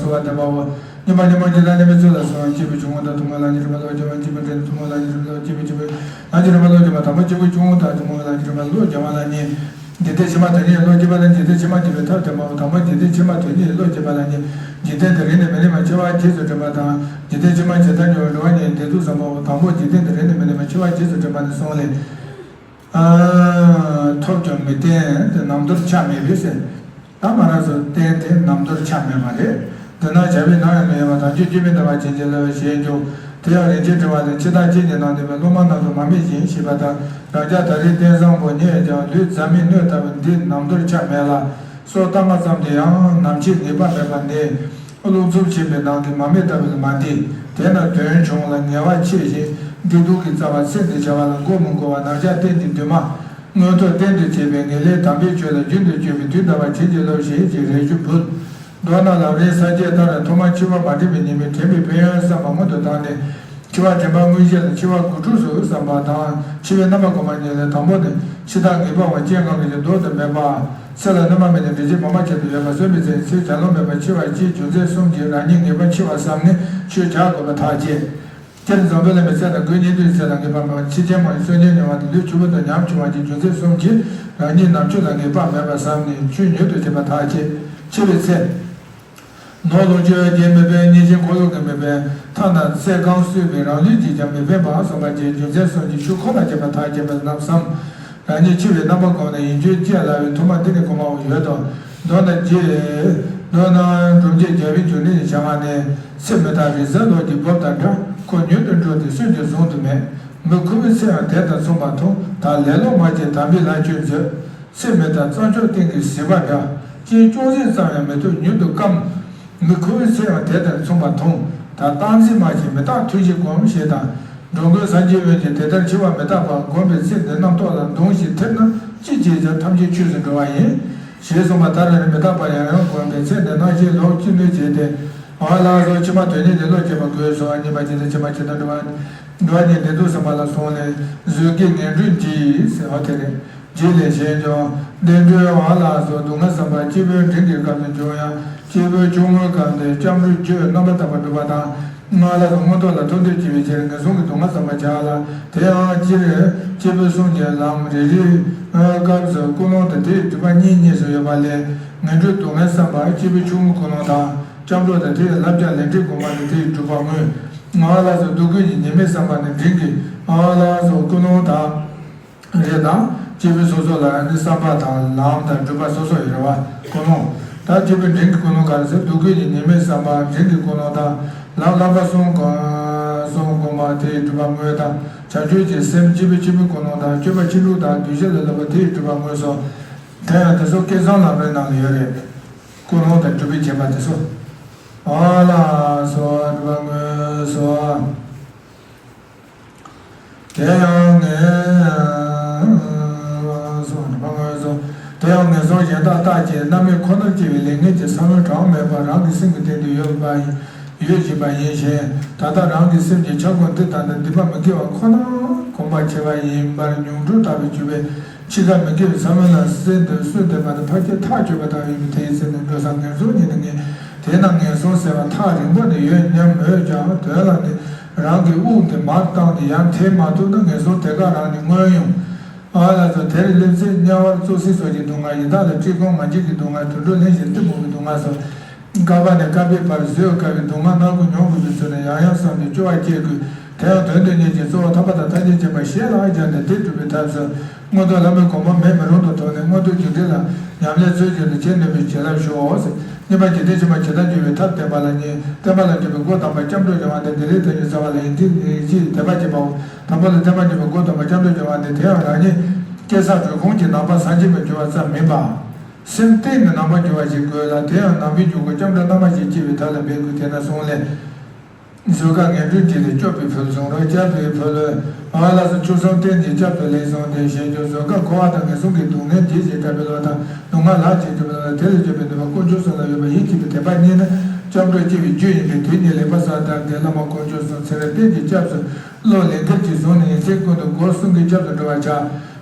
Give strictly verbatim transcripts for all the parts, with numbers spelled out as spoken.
བ་དམ་པའོ། སྙོམས་པར་སྙོམས་པར་འཇུག་དང་གནས་པའི་ཚུལ་ལ་སོགས་སྐྱེས་བུ་ཆུང་ངུ་དང་ཐུན་མོང་ལ་ཉེ་རིང་བ་སློབ་སྦྱོང་བ་སྐྱེས་བུ་འབྲིང་དང་ཐུན་མོང་ལ་ཉེ་རིང་བ་སློབ་སྦྱོང་བ་སྐྱེས་བུ་ཆེན་པོ་ལ་ཉེ་རིང་བ་སློབ་སྦྱོང་བ་དམ་པ་སྐྱེས་བུ་ཆུང་ངུ་དང་ཐུན་མོང་ལ་ཉེ་རིང་བ་སློབ་སྦྱོང་བ་ལ་ཉེ། འཇིག་རྟེན་ཕྱི་མ་དོན་གཉེར་བློ་སྐྱེས་པ་དང་། འཇིག་རྟེན་ཕྱི་མ་སྐྱེས་པའི་ཐབས་བསྟན་པའོ། དང་པོ་འཇིག་རྟེན་ཕྱི་མ་དོན་གཉེར་བློ་སྐྱེས་པ་ལ་ཉེ། འཇིག་རྟེན་དེ་རིང་ནས་མི་རིང་བར་འཆི་བ་རྗེས་སུ་དྲན་པ་དང་། འཇིག་རྟེན་ཕྱི་མ་ཇི་ལྟར་འགྱུར་བ་འགྲོ་བ་ཉིད་བདེན་ཚུལ་དྲན་པའོ། དང་པོ་འཇིག་རྟེན་དེ་རིང་ནས་མི་རིང་བར་འཆི་བ་རྗེས་སུ་དྲན་པ་ནས་བཟུང་ལས། ཨ། ཐོབ་ཀྱང་མི་བརྟན་ཏེ་ནམ་དུར་ཆ་མེད་པས་ཟེར། ད་མ་ར་སོ་བརྟན་ཏེ་ནམ་དུར་ཆ་མེད་པ་རེད། འདི་ན་བྱ་བའི་ནང་ཡང་མི་གཡེང་བ་དང་། ཆོས་སྐྱེ་མེད་ལྟ་བ་ཅན་གྱི་བློ་ཞེས་འཇུག་དེ་ཡང་རིན་ཆེན་ཕྲེང་བ་ལས། འཆི་བདག་ཁྱེད་ཀྱི་ནང་བསྟན་པའི་སློབ་མ་རྣམས་སུ་མ་དམིགས་ཤིང་ཞེས་པ་ལྟར། བདག་ཅག་ད་རེས་རྟེན་བཟང་པོ་ཉིད་ཀྱང་ལུས་རྩ་མེད་སྣོད་ལྟ་བུ་འདི་ནམ་དུར་ཆ་མེད་ལ། སོ་ལྟ་ང་ཙམ་དུ་ཡང་ནམ་འཆི་ངེས་པ་མེད་པ་ནི། རླུང་འཚུབ་ཆེན་པོའི་ནང་གི་མ་རྨོས་ལྟ་བུ་ལ་མ་འདི། དེས་ན་དོན་ཆུང་ལ་ངལ་བ་ཆེ་ཞིང་སྡིག་སྡུག་གི་རྩ་བ་ཚེ་འདི་བྱ་བ་ལ་མགོ་མི་འཁོར་བར་ནམ་ཞག་གཏན་གྱི་འདུན་མ་མངོན་མཐོ་གཏན་དུ་བྱེད་པའི་ངེས་ལེགས་དམ་པའི་ཆོས་ལ་རྒྱུན་དུ་སྤྱོད་པའི་དུས་འདའ་བར་བྱེད་ཀྱི་བློ་ཞེས་ཀྱི་རེ་ཞུ་འབུལ། མདོར་ན་ལམ་རིམ་ས་བཅད་ལྟར་ཐོག་མར་འཆི་བ་མ་དྲན་པའི་ཉེས་དམིགས་དྲན་པའི་ཕན་ཡོན་བསམ་པ་སྔོན་དུ་བཏང་ནས། འཆི་བ་དྲན་པ་དངོས་གཞི་ལ་འཆི་བ་དགུ་ཕྲུགས་སུ་བསམ་པ་དང་། འཆི་བའི་རྣམ་པ་གོང་མ་གཉིས་ལས། དང་པོ་ནི། འཆི་བདག་ངེས་པ་བ་ཅན་གང་གིས་ཀྱང་ལྡོག་ཏུ་མེད་པ། ཚེ་ལ་གནོད་མ་མེད་ཅིང་འབྲལ་བྱེད་བར་མ་ཆད་དུ་ཡོད་པ་གསོན་པའི་ཚེ་ཚེ་གྱ་ནོམ་མེད་པར་འཆི་བར་བྱེད་རྒྱུ་མཚན་གསུམ་གྱིས་རང་ཉིད་ངེས་པར་འཆི་བར་བསམས་ནས་ཆོས་བྱ་དགོས་པར་ཐག་བཅད། སྤྱིར་འཛམ་བུ་གླིང་པའི་ཚེ་དང་དགུན་ཉི་གདུགས་ཚེ་ལ་ངེས་པ་མེད་པར། འཆི་རྐྱེན་མང་ཞིང་གསོན་རྐྱེན་ཉུང་བ་དང་། ལུས་ཕྱུག་པོ་དང་ཉམ་ཆུང་བ་བཅས་རྒྱུ་མཚན་གསུམ་གྱིས་རང་ཉིད་ནམ་ཆུ་ལ་ངེས་པ་མེད་པར་བསམས་ནས་ཆོས་མྱུར་དུ་བྱེད་པར་ཐག་བཅད། འཆི་བའི་ཚེ། ནོར་ལོངས་སྤྱོད་ཡོན་ཏན་མི་ཕན། མཉེས་ཆེན་འཁོར་ལོ་གིས་མི་ཕན། ཐ་ན་ཚེ་གང་གསོས་པའི་རང་ལུས་ཀྱིས་ཀྱང་མི་ཕན་པ་བསམ་པ་བཅས་རྒྱུ་མཚན་གསུམ་གྱིས་ཆོས་ཁོ་ན་བྱེད་པར་ཐག་བཅད་པ་རྣམས་སམ། རང་ཉིད་འཆི་བའི་རྣམ་པ་གོང་ནས་ཡིན་རྒྱུན་བཅས་སླ་བས་ཐོག་མ་འདི་ནས་གོ་མའོ་ཡོད་དོ། མདོར་ན་རྗེ། མདོར་ན་སྒྲུབ་བྱེད་རྒྱལ་བའི་འབྱུང་གནས་ཀྱི་བྱ་བ་ནི། ཚེ་མི་རྟག་རི་གཟར་ལོགས་ཀྱི་སྦུབས་དང་འདྲ། ཁོ་མྱུར་དུ་འགྲོ་སྟེ་སུས་ཀྱང་བཟུང་དུ་མེད། མི་ཁོ་བོའི་ཚེ་ཡང་དེ་དང་མཚུངས་པར་མཐོང་། ད་ལེ་ལོ་མ་བྱེད་དམ་པའི་ལྷ་ཆོས་མཛོད། ཚེ་མི་རྟག་རྩྭ་མཆོག་སྟེང་གི་ཟིལ་པ་འདྲ། སྤྱན་ཅུང་ཟད་ཙམ་ཡང་མི་ཐུབ་མྱུར་དུ་སྐམ། མི་ཁོ་བོའི་ཚེ་ཡང་དེ་དང་མཚུངས་པར་མཐོང་། ད་སྟངས་འཛིན་མ་བྱེད་མི་རྟག་ཐུགས་རྗེས་བསྒོམ་ཞེས་དང་། འགྲོ་མགོན་སངས་རྒྱས་དབོན་གྱིས་དེ་ལྟར་འཆི་བ་མི་རྟག་པ་བསྒོམས་པའི་ཚེ་འདི་རྣམ་རྟོག་ལ་གདུང་ཞིང་འཐིབས་ན་ཅི་བྱས་ཀྱང་ཐམས་ཅད་ཆོས་སུ་འགྲོ་བ་ཡིན། ཞེས་གསུངས་པ་ལྟར་རང་ཉིད་མི་རྟག་པ་ཡང་ཡང་བསྒོམས་པའི་ཚེ་འདི་རྣམ་ཤེས་ལོག་ཅི་ནུས་བྱས་ཏེ། འོ་ལགས་སོ། ཕྱི་མ་དོན་གཉེར་གྱི་བློ་སྐྱེས་པ་དགོས་སོ། གཉིས་པ་འཇིག་རྟེན་ཕྱི་མ་ཇི་ལྟར་འགྲོ་བ་འགྲོ་བ་ཉིད་བདེན་འདུག་བསམ་པ་ལ་སོང་ལས་བཟོད་དཀའི་ངན་འགྲོས་འདི་ཟེར་བ་དེ་རེད། རྗེས་ལས་གཞན་ཀྱང་བདེ་འགྲོའི་འོ་ལགས་སོ། སྡུག་བསྔལ་བསམ་པ་སྐྱེས་བུ་འབྲིང་གི་སྐབས་སུ་འབྱུང་ཡང་སྐྱེས་བུ་ཆུང་ངུའི་སྐབས་འདི་སྐྱབས་འགྲོའི་རྒྱུ་རྣམ་པར་དག་པ་སྒྲུབ་པ་དང་། སྔགས་ལ་སོགས་མངོན་མཐོ་ལ་ཐུགས་འདོད་སྐྱེ་བའི་ཕྱིར་ངན་སོང་གི་སྡུག་བསྔལ་བསམ་པ་བྱ་ལ། དེ་ཡང་སྤྱིར་སྐྱེས་བུ་གསུམ་གྱི་ལམ་རེ་རེའི་སྐབས་སུ་ཀུན་སློང་དང་དེའི་སྒྲིབ་པ་གཉིས་གཉིས་སུ་ཡོད་པ་ལས། ངན་འགྲོའི་སྡུག་བསྔལ་བསམ་པ་སྐྱེས་བུ་ཆུང་ངུའི་ཀུན་སློང་དང་། སྐྱབས་འགྲོ་དང་དེའི་བསླབ་བྱ་ལས་འབྲས་གོང་མ་དང་དེའི་སྒྲུབ་པ་དངོས། སྔགས་ལ་སོགས་སྡུག་ཀུན་གྱི་ཉེས་དམིགས་བསམ་པ་ནི་འབྲིང་གི་སྔགས་ལ་སོགས་ཀུན་སློང་དང་། རེད་དང་། སྐྱེས་བུ་སོ་སོ་ལ་ནི་བསམ་པ་དང་ལམ་དང་སྒྲུབ་པ་སོ་སོ་ཡོད་རེད་བ། ཀུན་སློང་། ད་སྐྱེས་བུ་འབྲིང་གི་ཀུན་སློང་ག་རེ་ཟེར། སྡུག་ཀུན་གྱི་ཉེས་དམིགས་བསམ་པ་འབྲིང་གི་ཀུན་སློང་དང་། ལམ་བསླབ་པ་གསུམ་གོང་གསུམ་གོང་མ་དེའི་སྒྲུབ་པ་དངོས་དང་། བྱང་ཆུབ་ཀྱི་སེམས་སྐྱེས་བུ་ཆེན་པོའི་ཀུན་སློང་དང་། སྤྱོད་པ་ཕྱིན་དྲུག་དང་གདུལ་བྱ་ལ་སློབ་པ་དེའི་སྒྲུབ་པ་དངོས་སོ། དེ་ཡང་དེ་ཚོ་བསྐལ་བཟང་ལམ་རིམ་ནང་ལ་ཡོད་རེད། ཀུན་སློང་དང་སྒྲུབ་པའི་བྱེད་པ་དེ་ཚོ། འོ་ལགས་སོ། སྒྲུབ་པ་དངོས་སོ། དེ་ཡང་ངན་སོང་སྒྲུབ་པ་དངོས་སོ། དེ་ཡང་ངན་སོང་གཞན་དག་རྟག་ཅིང་རྣམ་སྨིན་ཁོ་ནར་སྐྱེ་བའི་ལས་ངན་གྱི་ས་བོན་གྲངས་མེད་པ་རང་གི་སེམས་ཀྱི་སྟེང་དུ་ཡོད་པ་ཡོད་བཞིན་པ་ཡིན་ཞིང་། ད་ལྟ་རང་གི་སེམས་ཀྱི་ཆགས་སྒོ་འདི་དག་ནི་སྡིག་པ་མི་དགེ་བ་ཁོ་ནར་གོམས་པར་བྱས་པ་ཡིན་པར་ཉོན་སྒྲུབ་ལྟ་བུ་གྱུར་པས། འཆི་ཁ་མི་དགེ་བའི་ས་བོན་ལ་སྲིན་དུ་སུན་འདེབས་པ་ནི་ཕལ་ཆེར་ཐག་ཆོད་པ་ལྟ་བུ་ཡིན་པས། དེའི་ཚེ་ནི་འགྲོ་ས་ངན་སོང་ཉིད་ནི་ངེས། དེས་ན་ངན་སོང་ཟེར་བ་ཐག་རིང་པོ་ནས་ཡོད་སྙམ་མོད་ཀྱང་། དོན་ལ་ནི་རང་གི་དབུགས་འདི་མར་བཏང་སྟེ་ཡར་འཐེན་མ་ཐུབ་ན་ངན་སོང་དེ་ག་རང་ནས་མངོན་ཡོང་། ཨ་ལ་སོགས་དེར་སླེབས་ཚེ་དམྱལ་བར་བཙོག་སྲེད་སོགས་ཀྱི་སྡུག་བསྔལ། ཡི་དྭགས་ལ་བཀྲེས་སྐོམ། ང་རྒྱལ་གྱི་སྡུག་བསྔལ། དུད་འགྲོ་ལན་གཞན་གཏི་མུག་གི་སྡུག་བསྔལ་སོགས། བསྐལ་པ་ནས་བསྐལ་པའི་བར་བཟོད་དཀའ་བའི་སྡུག་བསྔལ་སྣ་ཁུག་མྱོང་དགོས་པའི་ཚུལ་ནི་ཡང་ཡང་བསམས་ཏེ་སྐྱོ་བ་སྐྱེ་དགོས། དེ་ཡང་དོན་དུ་གཉེར་ཅིང་གཙོ་བོ་ཐར་པ་དང་ཐམས་ཅད་མཁྱེན་པ་ཞེ་ལ་སྦྱངས་ནས་དེ་སྒྲུབ་པའི་ཐབས་སུ། མངོན་མཐོ་བསླབ་པའི་གོ་འཕང་མེད་མི་རུང་དུ་མཐོང་ནས་མངོན་མཐོ་རྒྱུ་འབྲས་ལ་ཉམས་ལེན་ཚུལ་བཞིན་དུ་བྱེད་ནུས་པའི་བྱིན་རླབས་ཞུའོ། གཉིས་པ་འཇིག་རྟེན་ཕྱི་མ་ཇི་ལྟར་འགྱུར་བའི་ཐབས་བསྟན་པ་ལ་གཉིས། བསྟན་པ་ལ་འཇུག་པའི་སྒོ་དམ་པ་སྐྱབས་འགྲོ་སྦྱོང་བ་འདི་འདི་ལས་ཐལ་འགྱུར་རྩ་བ་ལ་ཡིན་ཏེ། གཅིག་དད་པ་བྱེད་པའོ། དང་པོ་ལ་བསྟན་པ་འཇུག་པའི་སྒོ་དམ་པ་སྐྱབས་འགྲོ་སྦྱོང་བ་འདི་དེ་ཡང་རང་ཉིད་སྐྱེ་ས་རུས་ཁུངས་ཀྱི་ནང་པ་སངས་རྒྱས་པར་འགྱུར་བ་ཙམ་མིན་པ། སེམས་གཏིང་ནས་ནང་པར་འགྱུར་བ་ཞིག་དགོས་ལ། དེ་ཡང་ནང་པའི་འཇུག་སྒོ་སྐྱབས་འགྲོ་རྣམ་པ་བཞི་སྐྱེ་བའི་ཐབས་ལ་འབད་དགོས། དེས་ན་གསུངས་ལས། བཟོད་དཀའ་ངན་འགྲོའི་འདྲེ་ལས་སྐྱོབ་པའི་ཕུལ་བཟུང་རོགས། སྐྱབས་པའི་ཕུལ། ཨ་ལ་སོགས་ཆོས་གསུམ་རྟེན་གྱི་སྐྱབས་སུ་ལེགས་བཟུང་སྟེ། ཞེས་བརྗོད། བཟོད་དཀའ་འཁོར་བ་དང་ངན་སོང་གི་སྡུག་བསྔལ་འདི་ཞེས་གྲགས་པའི་བློ་དང་། སྡུག་བསྔལ་ལ་ཞེས་བརྗོད་པའི་བློ་དང་། དེ་ལས་སྐྱོབ་པའི་ནུས་པ་དཀོན་མཆོག་གསུམ་ལ་ཡོད་པ་ཡིད་ཆེས་པའི་དད་པ་གཉིས་ནི་སྐྱབས་འགྲོ་སྐྱེ་བའི་རྒྱུ་ཡིན་པས། དེ་གཉིས་ལེགས་པར་བསམས་ཏེ་བླ་མ་དཀོན་མཆོག་གསུམ་ཚེ་རབས་གཏན་གྱི་སྐྱབས་སུ་བློ་ལེགས་འགེལ་གྱིས་བཟུང་ནས་ཡིད་ཆེས་ཀུན་ཏུ་སྒོ་གསུམ་གྱི་སྐྱབས་སུ་འགྲོ་བར་བྱ།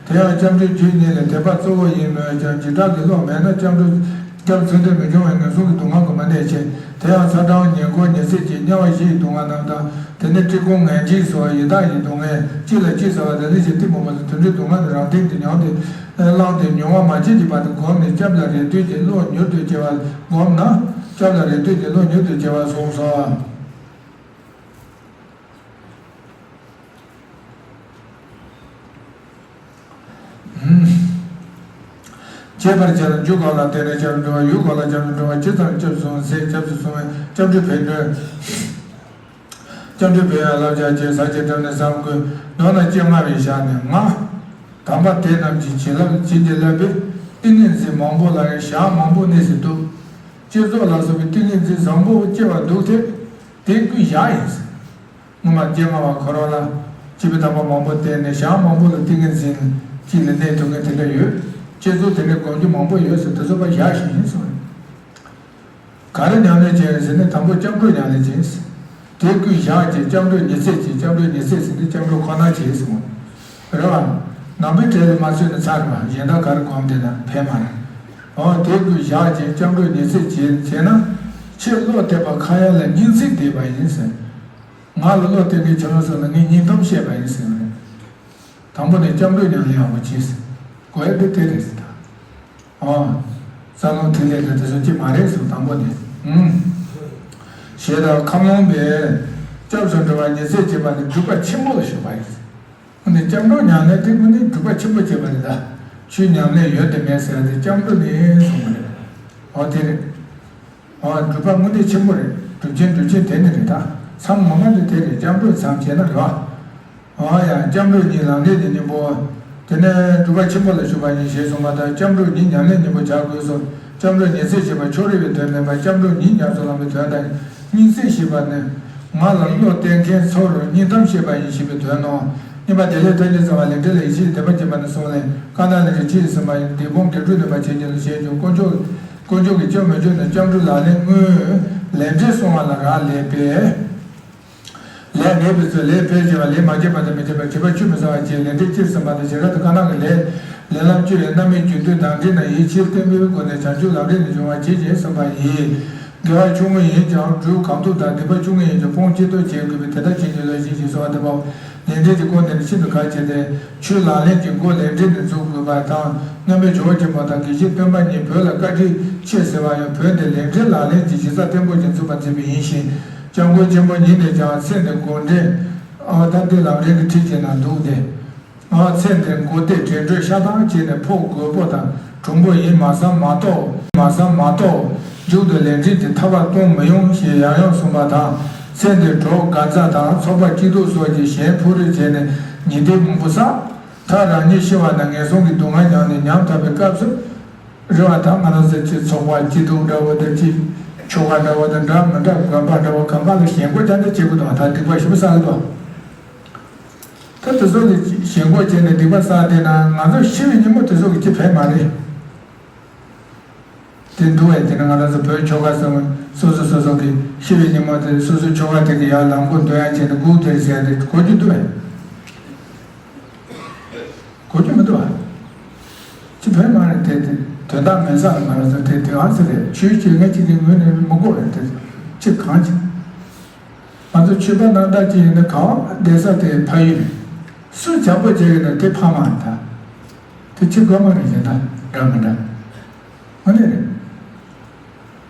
དེ་ཡང་སྐྱབས་འགྲོའི་རྒྱུ་གཉིས་ལས་དད་པ་གཙོ་བོ་ཡིན་མོད་ཀྱང་། བྱེ་བྲག་གི་བློ་མེད་ན་སྐྱབས་འགྲོ་ སྐྱབས་འཚོལ་འདོད་མི་འབྱུང་བའི་ངན་སོང་གི་སྡུག་བསྔལ་གོམས་པ་གནས་ཆེ། དེ་ཡང་ཚ་གྲང་ཉེ་འཁོར་ཉེ་སྲས་ཀྱི་དམྱལ་བ་བཞི་ཡི་སྡུག་བསྔལ་རྣམས་དང་། དེ་ནས་བཀྲེས་སྐོམ་ངལ་འཇིགས་སོགས་ཡི་དྭགས་ཀྱི་སྡུག་བསྔལ། གཅིག་ལ་གཅིག་ཟ་བ་དང་ལུས་ཀྱི་གཏིང་ཕུང་བ་དང་དུད་འགྲོའི་སྡུག་བསྔལ་དང་རང་སྟེང་དུ་མྱོང་སྟེ་བླངས་ཏེ་མྱོང་བ་མ་བྱས་ཀྱི་བར་དུ་བསྒོམས་ནས་སྐྱབས་ལ་རེ་ལྟོས་ཀྱི་བློ་མྱུར་དུ་སྐྱེ་བ་བསྒོམས་ན། སྐྱབས་ལ་རེ་ལྟོས་ཀྱི་བློ་མྱུར་དུ་སྐྱེ་བ་གསུངས་སོ། བྱེད་པར་བྱ་ལ་འཇུག་གོ་ལ། དེ་ནས་སྐྱབས་འགྲོ་བ་ཡུལ་གོ་ལ་སྐྱབས་སུ་འགྲོ་བ་ཇི་ཙམ་སྐྱབས་སུ་སོང་ཚེ་སྐྱབས་སུ་སོང་བའི་སྐྱབས་འགྲོའི་ཕན་ཡོན། སྐྱབས་འགྲོའི་ཕན་ཡོན་བསླབ་བྱ་བྱས་ཟག་བཅས་བྲལ་ནས་བསམ་དགོས། མདོར་ན་སྤྱན་སྔ་བའི་ཞག་ནས་ང་། དམ་པ་དེ་རྣམས་ཀྱི་བྱིན་རླབས་བྱིན་གྱིས་བརླབས་པའི་ཏིང་ངེ་འཛིན་མང་པོ་ལ་ཡང་ཞག་མང་པོ་གནས་སུ་འདུག་བསྐྱེད་རྫོགས་ལ་སོགས་པའི་ཏིང་ངེ་འཛིན་བཟང་པོ་སྐྱེ་བ་འདུག་སྟེ། དེ་སྐུའི་ཞག་ཡིན། སྔོན་མ་སྤྱན་སྔ་བ་ཁོ་རང་ལ་སྤྱི་བོའི་དམ་པ་མང་པོ་བསྟེན་ནས་ཞག་མང་པོ་ལ་ཏིང་ངེ་འཛིན་གཅིག་ལ་གནས་ཐུབ་མཁན་དེ་འདྲ་ཡོད། བསྐྱེད་རྫོགས་དེ་འདྲའི་སྒོམ་རྒྱུ་མང་པོ་ཡོད་ཟེར་དེ་ཚོ་པ་ཞག་ཞིག་ཡིན་གསུངས། ག་རེ་ཉམས་ལེན་བྱས་ཟེར་ནས་དང་པོ་སྐྱབས་འགྲོ་ཉམས་ལེན་བྱས། དེ་སྐུའི་ཞག་བཅས་སྐྱབས་འགྲོའི་ཉི་ཚེ་བཅས། སྐྱབས་འགྲོའི་ཉི་ཚེ་ཟེར་ནས་སྐྱབས་འགྲོ་ཁོ་ན་བྱས་གསུངས། རེད་བ། ནང་པའི་གྲལ་ལ་མ་ཚུད་ན་ཚར་བ་གཞན་དག་ག་རེ་སྒོམ་བསྡད་ན་ཕན་མ་རེད། འོ་དེ་སྐུའི་ཞག་བཅས་སྐྱབས་འགྲོའི་ཉི་ཚེ་བཅས་བྱས་ན། ཕྱིར་བློ་གཏད་པ་ཁ་ཡ་ལ་སྙིང་ཚིག་བསྡད་པ་ཡིན་ཟེར། ང་ལ་བློ་གཏད་མཁན་ཁྱེད་རང་ཚོ་ལ་ངས་སྙིང་གཏམ་བཤད་པ་ཡིན་ཟེར་བ་རེད། དང་པོ་ནས་སྐྱབས་འགྲོ་ཉམས་ལེན་ཡག་པོ་བྱས་ཟེར། དགོས་ཡ་དེ་དེ་རེད་ཟེར་ད། ཨོ། རྩ་རླུང་ཐིག་ལེ་དང་དེ་ཚོ་ཅི་མ་རེད་གསུངས་དང་པོ་ནས། ཨུམ། ཞེས་དང་ཁམས་ལོངས་པས། སྐྱབས་སུ་འགྲོ་བ་ཉི་ཚེ་བྱེད་པ་ནི་སྒྲིབ་པ་ཆེན་པོ་ལ་ཞུགས་པ་ཡིན། ཨ་ནི་སྐྱབས་འགྲོ་ཉམས་ལེན་དེ་དངོས་གནས་སྒྲིབ་པ་ཆེན་པོ་བྱེད་པ་རེད་ད། ཆོས་ཉམས་ལེན་ཡོན་ཏན་མེད་ཟེར་ཡ་དེ་སྐྱབས་འགྲོ་ནས་གསུངས་པ་རེད། ཨོ་དེ་རེད། ཨོ་སྒྲིབ་པ་དངོས་གནས་ཆེན་པོ་རེད། སྒྲིབ་ཆེན་སྒྲིབ་ཆེན་དེ་ནི་རེད་ད། མཚམས་ངོ་མ་དེ་དེ་རེད། སྐྱབས་འགྲོའི་མཚམས་བྱས་ན་རེད་བ། འོ་ཡ། སྐྱབས་འགྲོ་ཉིད་ལམ་འབྲས་ནི་སྙིང་པོ། དེ་ནས་སྒྲིབ་པ་ཆེན་པོ་ལ་ཞུགས་པ་ཡིན་ཞེས་གསུངས་པ་ལྟར་སྐྱབས་འགྲོ་ཉིད་ཉམས་ལེན་སྙིང་པོ་བྱ་དགོས་སོ། སྐྱབས་འགྲོ་ཉི་ཚེ་ཞེས་པ་ཕྱོགས་རིས་པའི་དོན་མིན་པར་སྐྱབས་འགྲོ་ཉིད་ཉམས་སུ་བླང་བའི་དོན་དང་། སྙིང་ཚིག་ཞེས་པ་ནི། ང་ལ་བློ་གཏད་མཁན་ཚོར་སྙིང་གཏམ་བཤད་པ་ཡིན་ཞེས་པའི་དོན་ནོ། གཉིས་པ་བདེ་ལེགས་ཐབས་ཀྱིས་བརྩམས་པ་ལས་འབྲས་ལ་ཡིད་ཆེས་བདེན་པ་བྱེད་པ་ནི་གསུངས་ལས། བཀའ་རྣམས་ལས་འབྲས་ཆེས་ཟིན་པ་ཡིན། འདི་སྒོམ་དགེ་སྒྲུབ་ནུས་པ་ཆེ་ཉིད་ལ་ཞེས་བརྗོད། དཀོན་མཆོག་དཀོན་མཆོག་གིས་སྐྱབས་མི་འཇུག་ནས་སྐྱབས་འགྲོའི་ལག་ལེན་དངོས། ལས་འབྲས་སྲུང་བ་ལ་རག་ལས་པས། ལས་ངེས་པའི་ཚུལ། ལས་འཕེལ་བྱེད་པ། ལས་མ་བྱས་པ་དང་མི་བྱེད་པ། བྱས་པ་ཆུད་མི་ཟ་བ་བཅས། ལས་འབྲས་སྤྱིར་ཟིན་པ་དང་བྱེ་བྲག་ཏུ་བཀའ་རྣམས་ཀྱི་ལས། ལས་ལམ་བཅུ་ཡི་རྣམ་སྨིན་རྒྱུ་མཐུན་དང་འབྲས་རྣམས་ཡིད་ཆེས་བརྟན་པོའི་སྒོ་ནས་བྱང་ཆུབ་ལམ་རིམ་ནས་འབྱུང་བར་བྱེད་ཅིང་གསུངས་པ་ཡིན། དགེ་བ་ཆུང་ངུ་ཡིན་ཀྱང་སྒྲུབ་གང་ཐུབ་དང་སྡིག་པ་ཆུང་ངུ་ཡིན་ཀྱང་སྤོང་ཅི་ཐུབ་བྱེད་དགོས་པས་དེ་ལྟར་བྱེད་ཀྱི་ལོས་ཤིག་ཅེས་གསོལ་བ་འདེབས་པའོ། ལས་འབྲས་ཀྱི་སྐོར་འདི་ནི་ཤིན་ཏུ་ཁག་ཆེ་སྟེ། ཆོས་ལག་ལེན་གྱི་སྒོ་ལས་འབྲས་ནི་འཛུགས་དགོས་པ་དང་། སྔོན་མའི་ཇོ་བོ་རྗེ་མོ་དང་དགེ་བཤེས་སྟོན་པ་གཉིས་བོད་ལ་བཀའ་དྲིན་ཆེ་ཟེར་བ་ཡང་བོད་འདིར་ལས་འབྲས་ལག་ལེན་གྱི་གཞི་རྩ་བརྟན་པོ་ཞིག་འཛུགས་པར་མཛད་པ་ཡིན་ཞིང་། སྐྱབས་མགོན་ཆེན་པོ་ཉིད་ནས་ཀྱང་ཚེ་འདིར་འགོག་བདེན་ཨ་ཏ་ཏི་ལམ་རིམ་གྱི་ཁྲིད་ཅན་ན་འདུག་སྟེ། ཨ་ཚེ་འདིར་འགོག་བདེན་འདྲེན་འགྲོལ་ཤ་སྟག་བྱས་ནས་ཕོ་རྒོད་པོ་དང་གྲུང་པོ་ཡིན་མ་བསམ་མ་རྟོགས། མ་བསམ་མ་རྟོགས། མཇུག་ཏུ་ལས་འབྲས་ཀྱི་ཐར་པ་གཏོང་མི་ཡོང་ཞེས་ཡང་ཡང་གསུངས་པ་དང་། ཚེ་འདིར་གྲོགས་དགའ་མཛའ་དང་ཚོགས་པ་སྐྱིད་སྡུག་སོགས་ཀྱི་གཞན་ཕོགས་རེ་བྱས་ནས་ཉེས་སྡིག་མང་པོ་བསགས། མཐར་རང་ཉིད་ཤི་བ་ན་ངན་སོང་གི་སྡུག་བསྔལ་མྱངས་ནས་ཉམ་ཐག་པའི་སྐབས་སུ། རེ་བ་དང་ང་རང་ཚོ་ཅིག་ཚོགས་པ་སྐྱིད་སྡུག་འདྲ་བོ་དང་ཅིག་ཆོ་ག་འདྲ་བོ་དང་འདྲ་མི་འདྲ་དགོན་པ་འདྲ་བོ་གང་ག་ལ་ཞེན་ཁོག་རྐྱང་རྐྱང་བྱེད་དགོས་འདུག་ད་སྡིག་པ་ཞེ་པོ་བསགས་འདུག་ད་དེ་ཚོ་ལ་ཞེན་ཁོག་བྱས་ནས་སྡིག་པ་བསགས་བསྡད་ན་ང་ཚོ་ཤི་བའི་ཉིན་མོ་དེ་ཚོ་གི་ཅི་ཕན་མ་རེད། དེ་འདུག་བས། དེ་ནི་ང་རང་ཚོ་བོད་ཆོལ་ཁ་གསུམ་སོ་སོ་སོ་སོ་གི་ཤི་བའི་ཉིན་མོ་དེ་སོ་སོའི་ཆོལ་ཁ་དེ་གི་ཡར་ལམ་གོ་འདོན་ཡ་བྱས་ནས་སྒུག་བསྡད་ཟེར་ཏེ་གོ་རྒྱུ་འདུག་བས། གོ་རྒྱུ་མི་འདུག་བ། ཅི་ཕན་མ་རེད་དེ་དེ་དོན་དག་མེད་ས་ལ་ང་རང་ཚོ་དེ་དེ་ཨ་ཙི་རེད། ཆོས་བྱེད་མཁན་གཅིག་གི་ངོས་ནས་མི་དགོས་རེད་དེ་ཅི་གང་ཅི། ང་ཚོ་ཆོས་པ་རྣམ་དག་ཅིག་ཡིན་ན་གང་བསྡད་ས་དེ་ཕ་ཡུལ་རེད། སུ་བྱམས་པོ་བྱེད་ཀྱི་ན་དེ་ཕ་མ་རེད་ད། དེ་ཅི་དགོས་མ་རེད་གཞན་དག་འདྲ་མི་འདྲ། དངོས་གནས་རེད།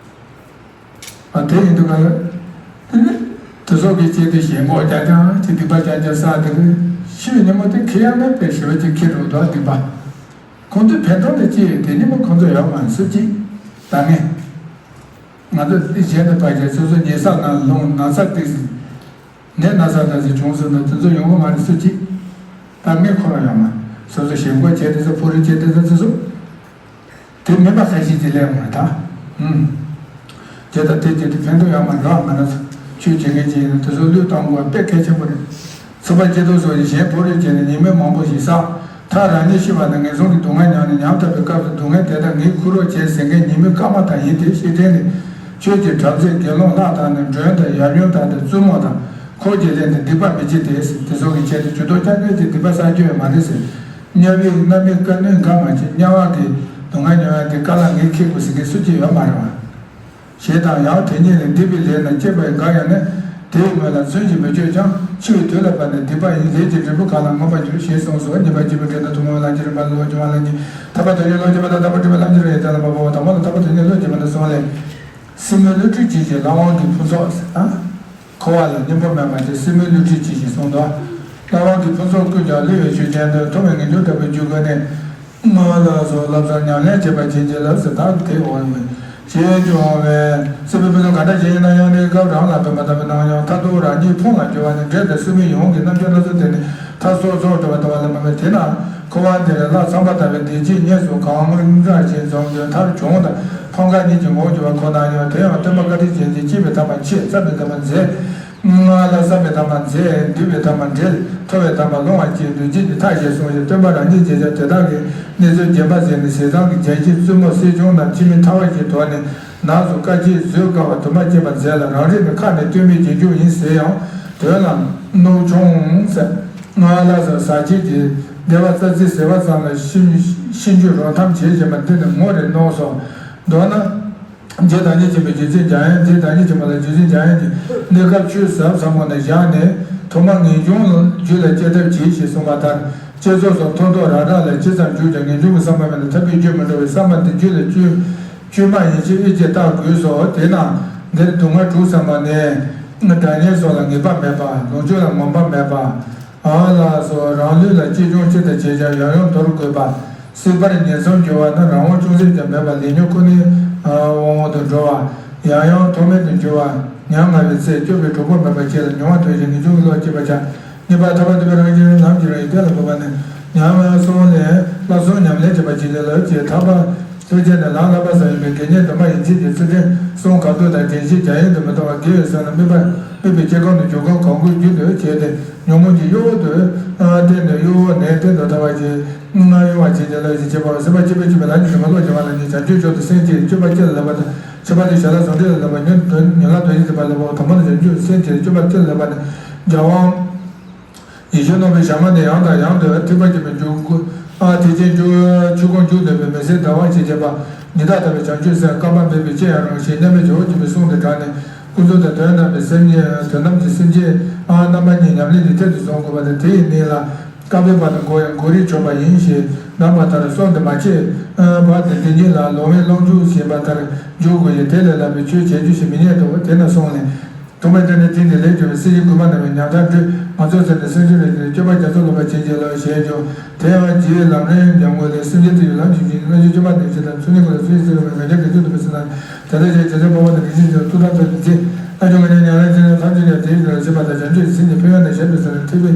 ཨ་དེ་ཡིན་དུས་ག་ལ། དེ་ནི་དེ་ཚོ་གི་ཆེད་དུ་ཞེན་ཁོག་རྐྱང་རྐྱང་ཅིག་སྡིག་པ་རྐྱང་རྐྱང་བསགས་དེ་རེད། ཤི་བའི་ཉིན་མོ་དེ་ཁེ་ཡང་མེད་པའི་ཞེ་བ་ཅིག་ཁེ་འགྲོ་འདུག་སྡིག་པ། ཁོང་ཚོའི་ཕན་ཐོགས་དེ་ཅི་ཡོད་དེ་ཉིན་མོ་ཁོང་ཚོ་ཡོད་མ་རེད་སུ་གཅིག་ད་ངས། ང་ཚོ་དེ་གཞན་དུ་ཕར་བཞག་སོ་སོ་ཉལ་ས་ནང་ལོངས་ན་ཚ་ཏིག་ཙམ། ནད་ན་ཚ་འདྲ་ཞིག་བྱུང་སོང་ན་དེ་ཚོ་ཡོང་གི་མ་རེད་སུ་གཅིག་ད་ངས་ཁོ་རང་ཡོད་མ་རེད་སོ་སོ་ཞེན་ཁོག་བྱས་དེ་ཚོ་ཕོ་རུ་བྱས་དེ་ཚོ་སོ་སོ། དེ་མིན་པ་ཁ་ཤས་ཀྱིས་ལས་འོང་བ་དང་། ཨུམ། དེ་དང་དེ་བྱས་ཏེ་ཕན་ཐོགས་ཡོད་མ་རེད་ང་རང་ཚོ་ཆོས་བྱེད་མཁན་ཅིག་ཡིན་ན་དེ་ཚོ་བློས་གཏོང་དགོས་པ་དཔེ་གལ་ཆེན་པོ་རེད། ཚོགས་པ་སྐྱིད་སྡུག་སོགས་ཀྱི་གཞན་ཕོགས་རེ་བྱས་ནས་ཉེས་དམིགས་མང་པོ་ཞིག་བསགས། མཐར་རང་ཉིད་ཤི་བ་དང་ངན་སོང་གི་སྡུག་བསྔལ་མྱངས་ནས་ཉམ་ཐག་པའི་སྐབས་སུ་སྡུག་བསྔལ་དེ་དག་ངས་ཁུར་རོགས་བྱས་ཟེར་མཁན་ཉེས་དམིགས་སྐར་མ་དག་ཡིན་ཏེ་ཤེས་ཐལ་ནས། ཆོས་ཀྱི་དྲག་རྩལ་དགེ་སློང་ལྷ་དང་ནི་མགྲོན་དང་ཡབ་ཡུམ་དང་ནི་བཙུན་མོ་དང་འཁོར་གྱིས་ལེན་ཏེ་སྡིག་པ་མི་བྱེད་དེ། དེ་སོགས་ཀྱི་ཆེད་དུ་ཇུས་གཏོགས་རྐྱང་རྐྱང་གིས་སྡིག་པ་བསགས་རྒྱུ་ཡང་མ་རེད་ཟེར། དམྱལ་བའི་རྣམ་སྨིན་དཀའ་གནོན་འགའ་མ་བྱེད། དམྱལ་བ་གི་ སྡུག་བསྔལ་མྱོང་ཡ་དེ་དཀའ་ལས་ངས་འཁྱེར་དགོས་ཟེར་མཁན་སུ་གཅིག་ཡོད་མ་རེད་བ། ཞེས་དང་། ཡང་དེ་ཉིད་ལས་སྡིག་པའི་ལས་རྣམས་སྐྱེས་པ་ཡི་འགའ་ཡང་ནི། དེའི་སྔོན་ལ་ཚུལ་བཞིན་མི་སྤྱོད་ཀྱང་། འཆི་བའི་དུས་ལ་བབ་ནས་སྡིག་པ་ཡི་ལས་ཀྱི་འབྲས་བུ་གང་ལ་བསྔོས་པར་འགྱུར། ཞེས་གསུངས་སོ། གཉིས་པ་སྐྱེས་བུའི་འབྲས་རྣམས་ཐུན་མོང་བའི་ལམ་གྱིས་རིམ་པར་བསླུ་བ་སྦྱོང་བ་ལ་གཉིས། ཐར་པ་དོན་གཉེར་བློ་སྐྱེས་པ་དང་། དམ་པ་སྤྲུལ་པའི་ལམ་གྱིས་རིམ་པ་བསླུ་བ་སྦྱོང་བ་ལ་གསུམ་ལས། སྲིན་མོའི་བསླུ་བྲིད་ཅན་གྱི་ལྷ་དབང་གི་ཕུན་ཚོགས་ཟེར་ན། འཁོར་བ་ལ་གཉེན་པོ་མེད་པ་དེ་སྲིན་མོའི་བསླུ་བྲིད་ཅན་ཞེས་གསུངས་སོ། ལྷ་དབང་གི་ཕུན་ཚོགས་ཀུན་ཀྱང་བསླུ་བའི་ཆོས་ཅན། དོན་མཐོང་བའི་ངེས་འབྱུང་ལྟ་བུའི་རྒྱུ་ཀུན་ནས། ང་ལ་སོགས་བསླབ་བྱར་ཉམས་ལེན་བྱེད་པར་བྱིན་གྱིས་བརླབས་ཟེར། བདག་གིས་དེ་འོང་བས་ཞེས་འབྱུང་བས། སྲིད་པའི་ཕུན་ཚོགས་ག་འདྲ་ཞིག་ཡིན་ན་ཡང་ནི། སྐབས་རང་ལ་ཕན་པ་ལྟ་བུ་ནའང་ཡང་མཐར་ཐུག་རང་ཉིད་ཕུང་ལ་འགྱུར་བ་ནི། འབྲས་དང་སྲིན་མོའི་ཡིད་འོང་གི་རྣམ་འགྱུར་སྣ་ཚོགས་དེ་ནི་མཐར་སོན་སོང་འགྲོ་བ་ལྟ་བུ་ལ་མ་ཕན། དེས་ན་འཁོར་བ་འདིར་ལྷ་ཚངས་པ་ལྟ་བུའི་བདེ་སྐྱིད་དངོས་སུ་གང་འདྲ་ཞིག་འཛོམས་ཀྱང་མཐར་བྱུང་དང་ཕམ་ཁ་ཉིད་ཀྱིས་འགོག་འགྱུར་བ་ཁོ་ནའང་། དེ་ཡང་སྟོན་པ་བཀའ་དྲིན་ཅན་གྱིས། སྐྱེས་པའི་ཐ་མ་འཆི། བསམ་པའི་ཐ་མ་འཛད། སྔགས་ལ་བསམ་པའི་ཐ་མ་མཛད། འདུས་པའི་ཐ་མ་འབྲེལ། ཐོབ་པའི་ཐ་མ་ལོངས་པར་སྤྱད། འདུས་བྱས་ཀྱི་མཐའ་ཞེས་གསུངས་ཤིང་། སྟོན་པ་རང་ཉིད་ཀྱིས་ཀྱང་དེ་དག་གི་གནས་ཚུལ་རྒྱས་པར་མཛད་ནས། ཟས་གཙང་གི་བྱ་བྱེད་བཙུན་མོ་གསེར་ཆུང་རྣམས་ཁྱིམ་མི་ཕྲ་བ་ཞིག་དོར་ནས། ནགས་སུ་དཀའ་སྤྱད་བཟོད་དཀའ་བ་དུ་མ་བསྐྱེད་པར་མཛད་ལ། རང་རིགས་ནི་ཁ་ནས་སྟོན་པའི་རྗེས་འཇུག་ཡིན་ཟེར་ཡང་། དོན་ལ་མནོག་ཆུང་ཟེར། སྔགས་ལ་སོགས་ཟག་བཅས་ཀྱི་བདེ་བ་རྩྭ་རྩེ་ཟེར་བ་ཙམ་ལ་ཤི་ཤི་འགྱུར་རོ་ཐམ་བྱེད་བཞིན་པ་འདི་ནི་ངོ་རེ་མནོག་སོ། མདོར་ན། རྗེ་བདག་ཉིད་ཆེན་པོའི་རྗེ་བཙུན་འཇམ་དབྱངས། རྗེ་བདག་ཉིད་ཆེན་པོ་ལ་རྗེ་བཙུན་འཇམ་དབྱངས་ཀྱིས། གནས་སྐབས་ཆོས་ཟབ་ཟབ་མོ་ནས་བཞག་ནས། ཐོག་མར་ངེས་འབྱུང་ལ་རྒྱུད་ལ་སྐྱེ་ཐབས་གྱིས་ཞེས་གསུངས་པ་ལྟར། བསྐྱེད་རྫོགས་སོགས་མཐོ་མཐོ་རག་རག་ལས་ཇི་ཙམ་བརྒྱུད་ཀྱང་ངེས་འབྱུང་གི་བསམ་པ་མེད་ན་ཐར་པའི་རྒྱུར་མི་འགྲོ་བས། བསམ་པ་འདི་རྒྱུད་ལ་བཅོས་བཅོས་མ་ཡིན་ཕྱིར་དབྱེ་འབྱེད་བརྟག་དགོས་སོ། དེས་ན་འདིར་སྡུག་བསྔལ་དྲུག་ཟེར་བ་ནི། དགྲ་གཉེན་སོགས་ལ་ངེས་པ་མེད་པ། ལོངས་སྤྱོད་ལ་ངོམས་པ་མེད་པ། ཨ་ལ་སོགས་རང་ལུས་ལ་གཅེས་སྐྱོང་ཅི་ལྟར་བྱས་ཀྱང་ཡང་ཡང་འདོར་དགོས་པ། སྲིད་པར་ཉེན་སྲུང་འགྱུར་བ་ན་རང་དབང་ཅུང་ཟད་ཀྱང་མེད་པར་ལས་ཉོན་ཁོ་ནའི་དབང་འོག་ཏུ་འགྲོ་བ། ཡང་ཡང་ཐོག་མེད་དུ་འགྱུར་བ། ཉམ་ང་བའི་ཚེ་སྐྱོབ་པའི་གྲོགས་པོ་མེད་པ་བཅས་ལ་མྱོང་བ་ཐོས་ཤིང་ངེས་འབྱུང་གི་བློ་སྐྱེད་པར་བྱ། གཉིས་པ་ཐར་པ་ཐོབ་པའི་རང་བཞིན་ལམ་གྱི་རང་བཞིན་གཏན་ལ་ཕབ་པ་ནི། ཉམས་སོང་ལས་བསླབ་གསུམ་ཉམས་ལེན་བྱེད་པ་ཇི་ལྟར་ལབ་ཀྱི། ཐར་པ་ཐོབ་བྱས་ནས་ལམ་བསླབ་པ་ཙམ་ཡིན་པས། དགེ་བསྙེན་དུ་མ་ཡིན་ཕྱིར་གྱི་ཚུལ་ཁྲིམས་སྲུང་གང་དུ་དང་། དྲན་ཤེས་རྒྱ་ཡན་དུ་མི་གཏོང་བར། དགེ་བའི་སེམས་ལ་དམིགས་པ་དམིགས་པའི་སྐྱེ་ཁམས་དང་འབྱུང་ཁམས་གང་དགོས་རྒྱུ་དུ་བྱས་ཏེ། ཉོན་མོངས་ཀྱི་གཡོ་འོག་ཏུ་བརྟེན་ནས་གཡོ་འོག་ནས་གཏན་དུ་ཐར་བར་གྱིས། སྔར་ཡོང་བ་བྱེད་ཀྱི་ལས་ཀྱི་བྱེད་པ། སེམས་པ་སྐྱིད་པོ་སྐྱིད་པའི་ལམ་གྱི་དུ་མ་བློ་སྦྱོང་བ་ལ་གཉིས། བྱང་ཆུབ་མཆོག་ཏུ་སེམས་བསྐྱེད་སྤྱོད་པ་སྤྱི་ལ་བསླབ་པ་དང་། ཕྱི་པ་ལས་གཞན་ལ་ཟུང་འབྲེལ་ལ་བསླབ་པ། ཉོན་དོན་ཉོན་ལ་དོན་གཉིས་བྱེད་པ་བསླབ་པ། དང་པོ་ནི་བྱང་ཆུབ་སེམས་བསྐྱེད་སྤྱོད་པ་སྤྱི་ལ་བསླབ་པ་ནི། རྒྱལ་དབང་ཡེ་ཤེས་ནོར་བུའི་ཞལ་སྔ་ནས་ཡང་དང་ཡང་དུ་ཐེག་པ་ཆེན་པོའི་འཇུག་སྒོ། ཨ་ཐེག་ཆེན་འཇུག་ཆོས་སྒོ་མཇུག་བསྡུས་པའི་མི་ཟད་ཟླ་བ་ཞེས་བྱ་བ། ཉི་ཟླ་ལྟ་བུའི་བྱང་ཆུབ་སེམས་བསྐལ་པ་འབད་པས་སྐྱེ་ཡང་རུང་ཞེས་མཉམ་མེད་ཇོ་བོ་རྗེ་པའི་གསུང་དང་སྦྲགས་ནས། ཀུན་རྫོབ་དང་དོན་དམ་པའི་སེམས་ཉིད། དོན་དམ་གྱི་སེམས་བསྐྱེད་ཨ་རྣམ་པ་གཉིས་ཉམས་ལེན་གྱི་ཐད་དུ་བཟུང་དགོས་པ་དང་། དེ་ཡི་གནད་ལ་བསྐལ་པའི་བར་དུ་འགོར་ཡང་འགོར་རིགས་ཆོད་པ་ཡིན་ཞེས་གདམས་པ་ལྟར། གསུང་དུ་མ་ཆད་པར་དེ་འདི་ཉིད་ལ་ལོང་བས་ལོངས་སྤྱོད་ཞེས་པ་ལྟར་འཇུག་དགོས་ཤིང་། དེ་ལས་ལྷག་པའི་ཆོས་བྱེད་རྒྱུ་ཞིག་མི་རྙེད་དོ། དེས་ན་གསུངས་ནས། ཐུགས་མ་བདེ་ན་ཐིག་ནི་ལེགས་གྱུར་པའི། སྲིད་ཞིའི་རྒུད་པ་ན་བའི་ཉམ་ཐག་འགྲོས། ང་ཚོགས་ཟེར་ནས་སེམས་ཅན་རེ་ཞིག་ནི། སྤྱོད་པ་རྒྱ་མཚོ་ལུས་པ་བྱིན་གྱིས་རློབས་ཞེས་བརྗོད། དེ་ཡང་རྗེའི་ལམ་རིམ་ཉམས་ངོས་ལས། སེམས་ཅན་དུ་ཡི་ལམ་ཞིག་བྱིན། སྔར་བྱས་སྤྱོད་པ་ནན་ཞིང་དང་། ཚུལ་གཉིས་ཀུན་ལ་ཚུལ་བཞིན་བརྩོན་པའི་ངང་རྒྱལ་དགེ་ཚུལ་སྡོམ་པའི་ཚུལ་དང་། དེ་ལྟར་བྱས་རྗེ་བཙུན་དཔའ་བོ་དང་རིགས་ཤེས་ཀྱི་ཐུགས་དམ་དུ་མཛད། རྣལ་འབྱོར་མཁས་དང་ཉམས་ལེན་ཅན་ལ་ཐམས་ཅད་ཀྱང་དེའི་རིགས་ལ་ཞེན་པ་དང་། བྱང་ཆུབ་ཀྱི་སེམས་ཀྱི་ཕན་ཡོན་དང་གཞན་དུ་བརྩོན་ནས་ཐེག་པའི་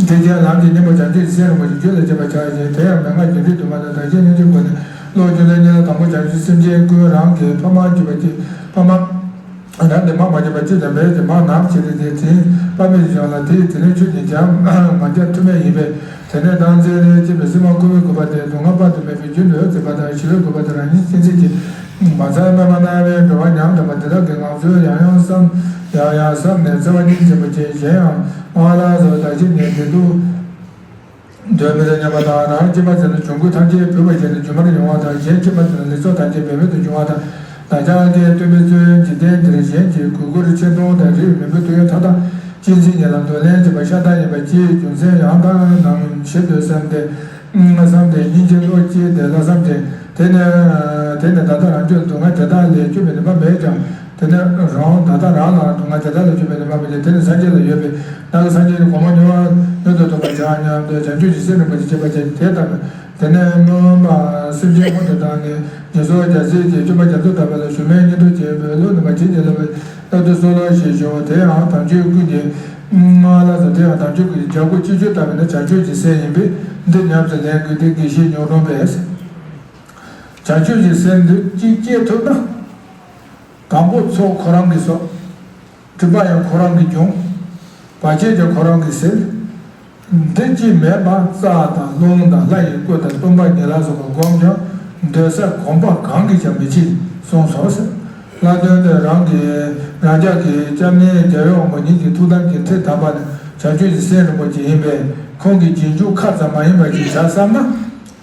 ཐེག་ཆེན་ལམ་གྱི་སྙིང་པོ་བྱང་ཆུབ་ཀྱི་སེམས་རིན་པོ་ཆེ་རྒྱུད་ལ་སྐྱེ་བར་བྱ་ཞིང་། དེ་ཡང་མན་ངག་རྒྱུ་འབྲས་དུ་མ་དང་བདག་གཞན་མཉམ་བརྗེའི་སྒོ་ནས། བློ་རྒྱུ་མཚན་གཉིས་ལ། དང་པོ་བྱང་ཆུབ་སེམས་ཅན་ཀུན་རང་གི་ཕ་མར་གྱུར་པ་སྟེ། ཕ་མ་རང་གི་མ་མ་གྱུར་པ་གཅིག་དང་། མེད་ཀྱི་མ་ནམ་ཞིག་ཏུ་དེ་དྲིན་པ་མེད་དུ་བྱུང་ལ། དེ་ཡི་དྲིན་ལན་ཆོས་ཀྱིས་ཀྱང་མ་བསྐྱངས་ཐུབ་མེད་ཡིན་པས། དེ་ནས་བདག་འཛིན་ལས་སྐྱེས་པའི་སྲིད་པ་འཁོར་བའི་རྒུད་པ་དེ་སྡུག་བསྔལ་དཔག་ཏུ་མེད་པའི་རྒྱུན་དུ་བརྩིས་པ་དང་། ཞི་བའི་རྒུད་པ་དེ་རང་བཞིན་གཏན་ཚིགས་ཀྱིས་མ་ཚར་སྨོན་པ་གནང་བས་འགྲོ་བ་ཉམ་ཐག་པ་དེ་དག་གི་ངང་ཚུལ་ཡང་ཡང་བསམ་ཡང་ཡང་བསམ་ནས། བརྩེ་བ་སྙིང་རྗེ་ཆེན་པོ་བསྐྱེད། གཞན་ཡང་སྔགས་ལ་སོགས་བདག་གཞན་གཉིས་བདེ་སྡུག་འདོད་མི་དང་མཉམ་པ་དང་། རང་སྐྱེས་པ་ཟེར་ན་བྱུང་ཁུངས་ཐམས་ཅད་བུ་མ་ཡིན་ན་རྒྱུ་མར་ཡོང་བ་དང་། གཞན་སྐྱེས་པ་ཟེར་ན་ལེགས་ཚོགས་ཐམས་ཅད་འབད་མེད་དུ་འབྱུང་བ་དང་། བདག་ཅག་གི་སྟོན་པའི་གཙོ་བོའི་འཇིག་རྟེན་འདིར་གཞན་གྱི་གུས་བཀུར་ཆེ་མཐོང་དང་། རིགས་མི་འབོར་དུས་ཡུན་ཐ་དད་གཅེས་འཛིན་གཉིས་ལ་གདོང་ལེན་བྱེད་པ་ཤ་སྟག་ཡིན་པ་སྐྱེས་རྒྱུ་མཚན་ཡང་དག་ནམ་ཞིག་ཏུ་བསམ་སྟེ། བསམ་སྟེ་སྙིང་རྗེ་བློ་སྐྱེས་ཏེ་ལྷག་བསམ་ཅན། དེ་ནས་དེ་ནས་ད་ལྟ་རང་རྒྱུད་སྡུག་བསྔལ་དེ་དག་ལས་སྐྱོབ་པའི་ནུས་པ་མེད་ཀྱང་། དེ་ནས་རང་ད་ལྟ་རང་ལ་སྡུག་བསྔལ་དེ་དག་ལས་སྐྱོབ་པའི་ནུས་པ་མེད་ཀྱང་། དེ་ནི་སངས་རྒྱས་ལ་ཡོད་པས། བདག་གིས་སངས་རྒྱས་ཀྱི་གོ་འཕང་མྱུར་མྱུར་དུ་ཐོབ་པར་བྱ་སྙམ་སྟེ་བྱང་ཆུབ་ཀྱི་སེམས་རིན་པོ་ཆེ་བསྐྱེད་པར་བྱ། དེ་ལྟར་དེ་ནས་སྨོན་པ་སེམས་ཅན་སྔོན་དུ་བཏང་ནས། ངན་སོང་རྒྱལ་སྲས་ཀྱི་སྤྱོད་པ་རྒྱ་མཚོ་ལྟ་བུ་ལ་ཞུམ་མེད་སྙིང་སྟོབས་ཆེན་པོས་བློ་ནུས་པ་བྱིན་གྱིས་རློབ་པའི་སླར་དུ་གསོལ་ལོ་ཞེས་ཞུ་བ། དེ་ཡང་དམ་ཆོས་ཀུན་གྱི་སྔགས་ལ་སོགས། དེ་ཡང་དམ་ཆོས་ཀུན་གྱི་རྒྱལ་སྒོ་ཅི་ཕྱེ་ལྟ་བུ་ནི་བྱང་ཆུབ་ཀྱི་སེམས་ཡིན་པས། འདི་ཉམས་སུ་ལེན་དགོས་ཏེ། དགེ་བཤེས་གཉོག་གྲུམ་པས། བྱང་ཆུབ་ཀྱི་སེམས་འདི་གཅིག་སྐྱེ་ཐུབ་ན། དང་པོ་ཚོགས་ཁོ་རང་གིས་གསོག། སྒྲིབ་པ་ཡང་ཁོ་རང་གིས་སྦྱོང་། བར་ཆད་ཀྱང་ཁོ་རང་གིས་སེལ། འདི་གཅིག་མེད་པར་རྩྭ་དང་རླུང་དང་ལྷ་ཡི་སྐུ་དང་སྟོན་པ་ཉིད་ལ་སོགས་པ་བསྒོམས་ཀྱང་འདོད་སར་གོམ་པ་གང་གིས་ཀྱང་མི་འཆི་གསུངས་སོ་ཟེར། ལྷག་དོན་དུ་རང་གི་རང་ཅག་གི་སྐྱབས་གནས་རྒྱལ་བའི་དབང་པོ་ཉིད་ཀྱི་ཐུགས་དམ་གྱི་ཁྲིད་དམ་པ་ནི་བྱང་ཆུབ་ཀྱི་སེམས་རིན་པོ་ཆེ་ཡིན་པས། ཁོང་གི་རྗེས་འཇུག་ཁ་ཙམ་མ་ཡིན་པ་ཞིག་བྱ་བསམ་ན།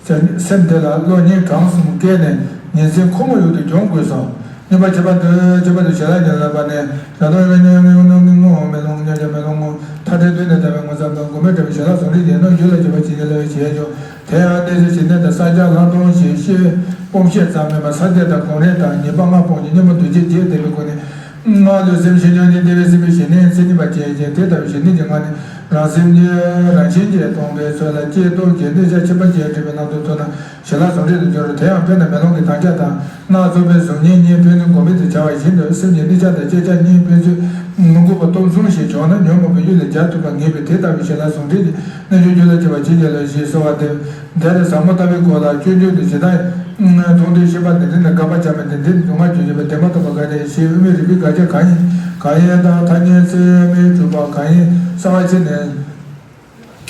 སེམས་དེ་ལ་བློ་སྙིང་བྲང་གསུམ་བསྐྱེད་ནས་ཉིན་མཚན་ཁོ་མོ་ཡུག་ཏུ་སྦྱོང་དགོས་སོ། གཉིས་པ་ཁྱད་པར་དུ་ཁྱད་པར་དུ་ཞལ་ལག་ཉིད་ལ་བབས་ནས་ར་དོ་ཡོད་ཉོན་ངེས་ངོ་ནོ་ངེས་ངོ་མེ་ལོང་ཉོན་ཀྱང་མེ་ལོང་ངོ་། མཐའ་བྲལ་དུས་ནས་ལྟ་བའི་ངོ་མཚར་དང་མགོན་མེད་འདྲ་བའི་ཞལ་ལག་ཟུང་འབྲེལ་གྱིས་རྣམ་འགྱུར་ལ་བྱེད་པ་ཇི་སྙེད་ལ་བྱེད་ཀྱང་། དེ་ཡང་གནས་ཚུལ་ཇི་སྙེད་དུ་གསལ་རྐྱང་ལྷག་མཐོང་ཞིང་ཤེས་སྤོང་ཤེས་ཙམ་མིན་པར་ས་སྡེ་དང་གོང་རིམ་དང་ཉེས་པ་ལྔ་སྤོང་ཞིང་གཉེན་པོ་འདུ་བྱེད་བརྒྱད་ལྡན་པའི་སྒོ་ནས། སྔགས་ལུས་སེམས་ཤིན་སྦྱངས་ཀྱི་བདེ་བའི་སེམས་དཔའི་ཞི་གནས་མཚན་ཉིད་པ་བཅས་ཀྱི་དེ་ལྟ་བུའི་ཞི་གནས་ཀྱི་ངང་ནས་རང་སེམས་ཀྱི་རང་བཞིན་གྱིས་སྟོང་པའི་ཚུལ་ལ་སྐྱེས་སྟོབས་ཀྱི་གནས་ཆ་ཁྱད་པར་ཅན་སྒྲིབ་པའི་སྣང་དུ་ཐུག་ན་ཞལ་ལག་ཟུང་འབྲེལ་དུ་འགྱུར་རོ། དེ་ཡང་དཔེར་ན་མེ་ལོང་གི་དྭངས་ཆ་དང་སྣ་ཚོགས་པའི་གཟུགས་བརྙན་གཉིས་ཕན་ཚུན་གོམས་པས་དེ་བྱ་བ་བཞིན་དུ་སེམས་ཀྱི་གནས་ཆ་དང་བཅད་ཆ་གཉིས་ཕན་ཚུན་མི་འགུགས་པ་སྟོབས་མཚུངས་ཤིག་བྱུང་ན་ཉོན་མོངས་པའི་གཡུལ་ལས་རྒྱལ་ཐུབ་པར་ངེས་པས་དེ་ལྟ་བུའི་ཞལ་ལག་ཟུང་འབྲེལ་གྱི་རྣལ་འབྱོར་རྒྱུད་ལ་སྐྱེ་བ་ཇི་སྙེད་ལ་ཞེས་གསོལ་བ་འདེབས། འདིར་ཟབ་མོ་ལྟ་བའི་སྐོར་ལ་སྤྱོད་འཇུག་ཏུ་ཇི་ལྟར་མཐོང་དུས་ཤེས་པ་ནི་འདི་ནི་དགག་པ་བྱ་མིན་ཏེ་འདི་ནི་སྡུག་བསྔལ་གྱི་ཡོད་པ་བདེན་པ་རྟོགས་པ་ག་རེ་ཞེས་དབུ་མའི་རིགས་པའི་དགག་བྱ་གང་ཡིན་གང་ཡིན་དང་ཐ་སྙད་ཚད་མས་གྲུབ་པ་གང་ཡིན་གསལ་བ་ཕྱིར་ནས་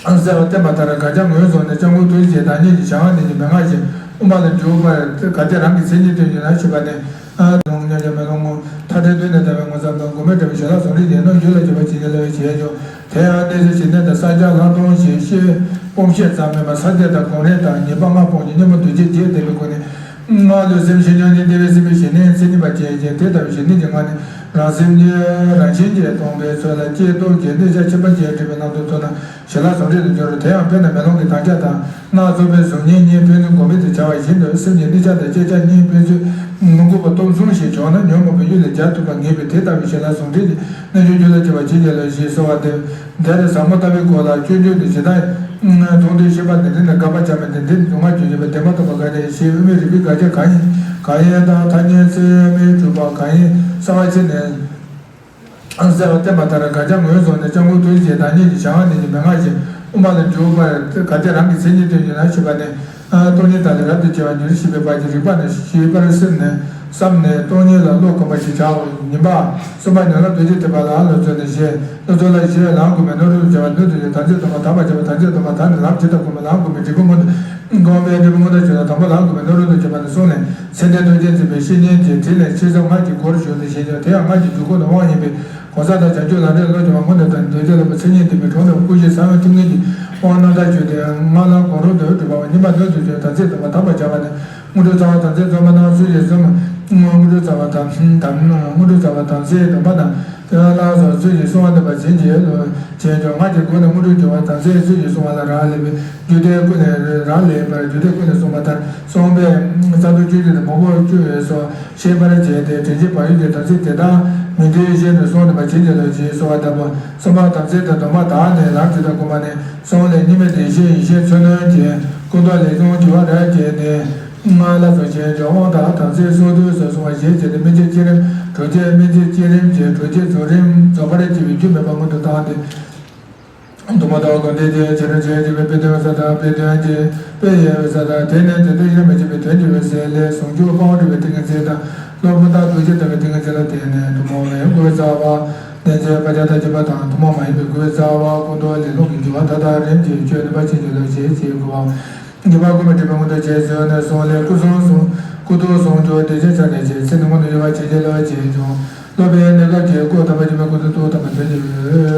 གསལ་བར་བསྟན་པ་ལྟར་དགག་བྱ་ངོས་བཟུང་ནས་སྐྱབས་མགོན་ཐུགས་རྗེ་ཆེན་བདག་ཉིད་ཀྱི་བྱ་བ་ནི་ཀྱི་མན་ངག་བཞིན་དབུ་མ་ལ་འཇུག་པར་གལ་ཏེ་རང་གི་མཚན་ཉིད་དུ་ཡོད་ན་ཞེས་པ་ནི། ལོང་ཉམས་ཀྱང་མེ་ལོང་ངོ་། མཐའ་བྲལ་དུས་ནས་ལྟ་བའི་ངོ་མཚར་དང་མགོན་མེད་འདྲ་བའི་ཞལ་ལག་ཟུང་འབྲེལ་གྱིས་རྣམ་འགྱུར་ལ་བྱེད་པ་ཇི་སྙེད་ལ་བྱེད་ཀྱང་། དེ་ཡང་གནས་ཚུལ་ཇི་སྙེད་དུ་གསལ་རྐྱང་ལྷག་མཐོང་ཞིང་ཤེས་སྤོང་ཤེས་ཙམ་མིན་པར་ས་སྡེ་དང་གོང་རིམ་དང་ཉེས་པ་ལྔ་སྤོང་ཞིང་གཉེན་པོ་འདུ་བྱེད་བརྒྱད་ལྡན་པའི་སྒོ་ནས། སྔགས་ལུས་སེམས་ཤིན་སྦྱངས་ཀྱི་བདེ་བའི་སེམས་དཔའི་ཞི་གནས་མཚན་ཉིད་པ་བཅས་ཀྱི་དེ་ལྟ་བུའི་ཞི་གནས་ཀྱི་ངང་ནས་རང་སེམས་ཀྱི་རང་བཞིན་གྱིས་སྟོང་པའི་ཚུལ་ལ་སྐྱེས་སྟོབས་ཀྱི་གནས་ཆ་ཁྱད་པར་ཅན་སྒྲིབ་པའི་སྣང་དུ་ཐུག་ན། ཞལ་ལག་ཟུང་འབྲེལ་དུ་འགྱུར་རོ། དེ་ཡང་དཔེར་ན་མེ་ལོང་གི་དྭངས་ཆ་དང་སྣ་ཚོགས་པའི་གཟུགས་བརྙན་གཉིས་ཕན་ཚུན་གོམས་པས་དེ་བྱ་བ་བཞིན་དུ་སེམས་ཀྱི་གནས་ཆ་དང་བཅད་ཆ་གཉིས་ཕན་ཚུན་མི་འགུགས་པ་སྟོབས་མཚུངས་ཤིག་བྱུང་ན་ཉོན་མོངས་པའི་གཡུལ་ལས་རྒྱལ་ཐུབ་པར་ངེས་པས་དེ་ལྟ་བུའི་ཞལ་ལག་ཟུང་འབྲེལ་གྱིས་རྣལ་འབྱོར་རྒྱུད་ལ་སྐྱེ་བ་ཇི་སྙེད་ལ་ཞེས་གསོལ་བ་འདེབས། འདིར་ཟབ་མོ་ལྟ་བའི་སྐོར་ལ་སྤྱོད་འཇུག་ཏུ་ཇི་ལྟར་མཐོང་དུས་ཤེས་པ་ནི་འདི་ནི་དགག་པ་བྱ་མིན་ཏེ་འདི་ནི་སྡུག་བསྔལ་གྱི་ཡོད་པ་བདེན་པ་རྟོགས་པ་ག་རེ་ཞེས་དབུ་མའི་རིགས་པའི་དགག་བྱ་གང་ཡིན་གང་ཡིན་དང་ཐ་སྙད་ཚད་མས་གྲུབ་པ་གང་ཡིན་གསལ་བ་ཕྱིར་ནས། གསལ་བར་བསྟན་པ་ལྟར་དགག་བྱ་ངོས་བཟུང་ནས་སྐྱབས་མགོན་ཐུགས་རྗེ་ཆེན་བདག་ཉིད་ཀྱི་བྱ་བ་ནི་ཀྱི་མན་ངག་བཞིན་དབུ་མ་ལ་འཇུག་པར་གལ་ཏེ་རང་གི་མཚན་ཉིད་དུ་ཡོད་ན་ཞེས་པ་ནི། སྟོང་ཉིད་དག་ལས་རབ་ཏུ་བྱེ་བ་འགྱུར་ཞེས་པའི་བར་གྱི་རིགས་པ་ནི་ཞིབ་པར་སེམས་ནས་བསམས་ནས་སྟོང་ཉིད་ལ་བློ་གོམས་པ་ཞིག་བྱའོ། ཉིན་པ། གསུམ་པ་ཉམས་ལེན་རྡོ་རྗེ་ཐེག་པ་ལ་སློབ་ཚུལ་ནི་ཞེས་སློབ་ཚུལ་ལ་ཞེས་ལམ་གོམས་པའི་སྣོད་རུང་དུ་བྱེད་པ་སྣོད་དུ་བྱེད་དམ་ཚིག་སྡོམ་པ་དམ་པར་བྱེད་པ་དམ་ཚིག་སྡོམ་པ་དམ་ནི་ལམ་ཇི་ལྟར་གོམས་པའི་ལམ་གོམས་པའི་འབྲས་བུ་མངོན་དུ། གོམས་པའི་འབྲས་བུ་མངོན་དུ་བྱེད་དང་དང་པོ་ལམ་གོམས་པའི་སྣོད་རུང་དུ་བྱེད་པ་ནི་གསུངས་ནས་མཚན་ལྡན་རྡོ་རྗེ་འཛིན་པའི་བཤེས་གཉེན་གྱིས་དྲིས་ལན་ཕྱི་སོགས་སྔགས་ཀྱི་སྒོར་ཞུགས་ཏེ་བཞེད་ཀྱང་དེ་ཡང་སྔགས་ཀྱི་འཇུག་སྒོ་ནི་དབང་ཡིན་པས། གོང་ས་དང་བྱང་ཆུབ་ལམ་རིམ་ལ་སློབ་སྦྱོང་བ་སྔོན་དུ་བཏང་ནས་རྡོ་རྗེ་སློབ་མ་མཚན་ཉིད་ལྡན་པའི་གྲོགས་རྣམས་སྐུ་བཞི་གསང་བའི་ཐུགས་ངེས་ཀྱི་དབང་རྣམ་དག་ཞུས་ཏེ་སྔགས་ལམ་གོང་རོལ་དུ་སྒྲུབ་པ་གཉིས་པ་སྣོད་དུ་བྱེད་དམ་ཚིག་སྡོམ་པ་དམ་པར་བྱ་བ་ནི། དངོས་གྲུབ་རྩ་བ་དམ་ཚིག་སྡོམ་པ་དང་ཚུལ་བཞིན་བསྲུང་། དངོས་གྲུབ་རྩ་བ་དམ་དམ་དངོས་གྲུབ་རྩ་བ་དམ་ཚིག་སྡོམ་པ་དང་དེ་ལ་སོགས་ཚུལ་བཞིན་བསྲུང་བ་ནི་བ་བྱིན་གྱིས་རློབ་བྱས་ཀྱང་སྔགས་ཀྱི་སྒོ་ནས་དངོས་གྲུབ་འབྱུང་བ་དམ་ཚིག་ཚུལ་བཞིན་བསྲུང་བ་ལ་རག་ལས་པས་རྒྱུད་སྡེ་ཀུན་ལས་རག་ལས་པར་རྒྱུད་སྡེ་ཀུན་ལས་གསུངས་པ་ལྟར་གསུངས་པས་རྩ་བྲལ་བཅུ་གཅིག་དང་མང་པོ་བཅུ་སོགས་ཤེས་པར་བྱས་ཏེ་དྲན་ཤེས་བག་ཡོད་ཀྱི་དམ་ཚིག་དེ་དག་མིང་དོན་བཞིན་དུ་བསྲུང་ནུས་པ་བྱིན་གྱིས་རློབ་ཅེས་གསོལ་བ་བཏབ་པོ། གསུམ་པ་དམ་ཚིག་དང་སྡོམ་པ་དག་ནི་ལམ་ཇི་ལྟར་གོམས་པ་ནི། གསུམ་ལས་གཉིས་མེད་དེ་བཞིན་ཡེ་ཤེས་མཚོན་དོན་གྱི་ཀུན་རྟོག་ལས་བྱུང་འགྱུར་བ་རབ་བསྐྱེད་ནས། སྔགས་ལ་སོགས་བྱས་ཀྱང་དབང་དང་དམ་ཚིག་སྲོལ་གཏོད་སོགས་བསྲུང་བ་ཞེས་བྱས་ཏེ་སྨིན་བྱེད་བསྐྱེད་རིམ་གྲོལ་བྱེད་སྨིན་བྱེད་བསྐྱེད་རིམ་གྱི་གྲོལ་བྱེད་རྫོགས་རིམ་རྫོགས་པར་བྱེད་པའི་རྒྱུ་མེད་པ་མངོན་དུ་བཏང་སྟེ། དུ་མ་དང་དགོངས་འགྲེལ་གྱི་ཕྱི་རོལ་ཆོས་ཀྱི་དཔེ་སྟོན་ས་དང་དཔེ་སྟོན་གྱི་དཔེ་ཡོད་ས་དང་དེ་ནས་དེ་དག་ཡེ་མ་བྱེད་པའི་དོན་གྱི་འོད་གསལ་ལས་ཟུང་འཇུག་དཔའ་བོ་འདྲ་བའི་ཏིང་ངེ་འཛིན་དང་སློབ་དཔོན་དང་རྡོ་རྗེ་ལྟ་བུའི་ཏིང་ངེ་འཛིན་ལ་བརྟེན་ནས་ཐུན་མོང་བའི་དགོས་རྩ་བ། ལྡན་ཚེ་དཔལ་རྒྱལ་དང་བཅས་པ་དང་ཐུན་མོང་མ་ཡིན་པའི་དགོས་རྩ་བ་ཀུན་རྟོག་ལས་ལྷུང་གི་འགྱུར་བ་མཐའ་དག་རིམ་གྱིས་གཅོད་ནུས་པ་ཅན་གྱི་ལོ་ཞེས་བྱའི་དགོས་པའོ། དགྱེས་པ་ཀུན་མི་འགྲིབ་པའི་མངོན་རྟོགས་རྗེས་བཟུང་ནས་གསུངས་ལས་སྐུ་གསུང་གསུང་སྐུ་ཐུགས་གསུང་རྒྱུ་བདེ་ཆེན་ཆ་ནས་ཆེ་ཚེ་ནི་སྔོན་དུ་ཡོད་པ་ཇི་སྙེད་ལ་བྱེད་ཀྱང་། སློབ་པའི་གནས་སྐབས་ཀྱི་སྐུ་དམ་པ་སྤྱི་མེས་སྐུ་ཚེ་ཐུགས་དམ་པ་དོན་གྱི་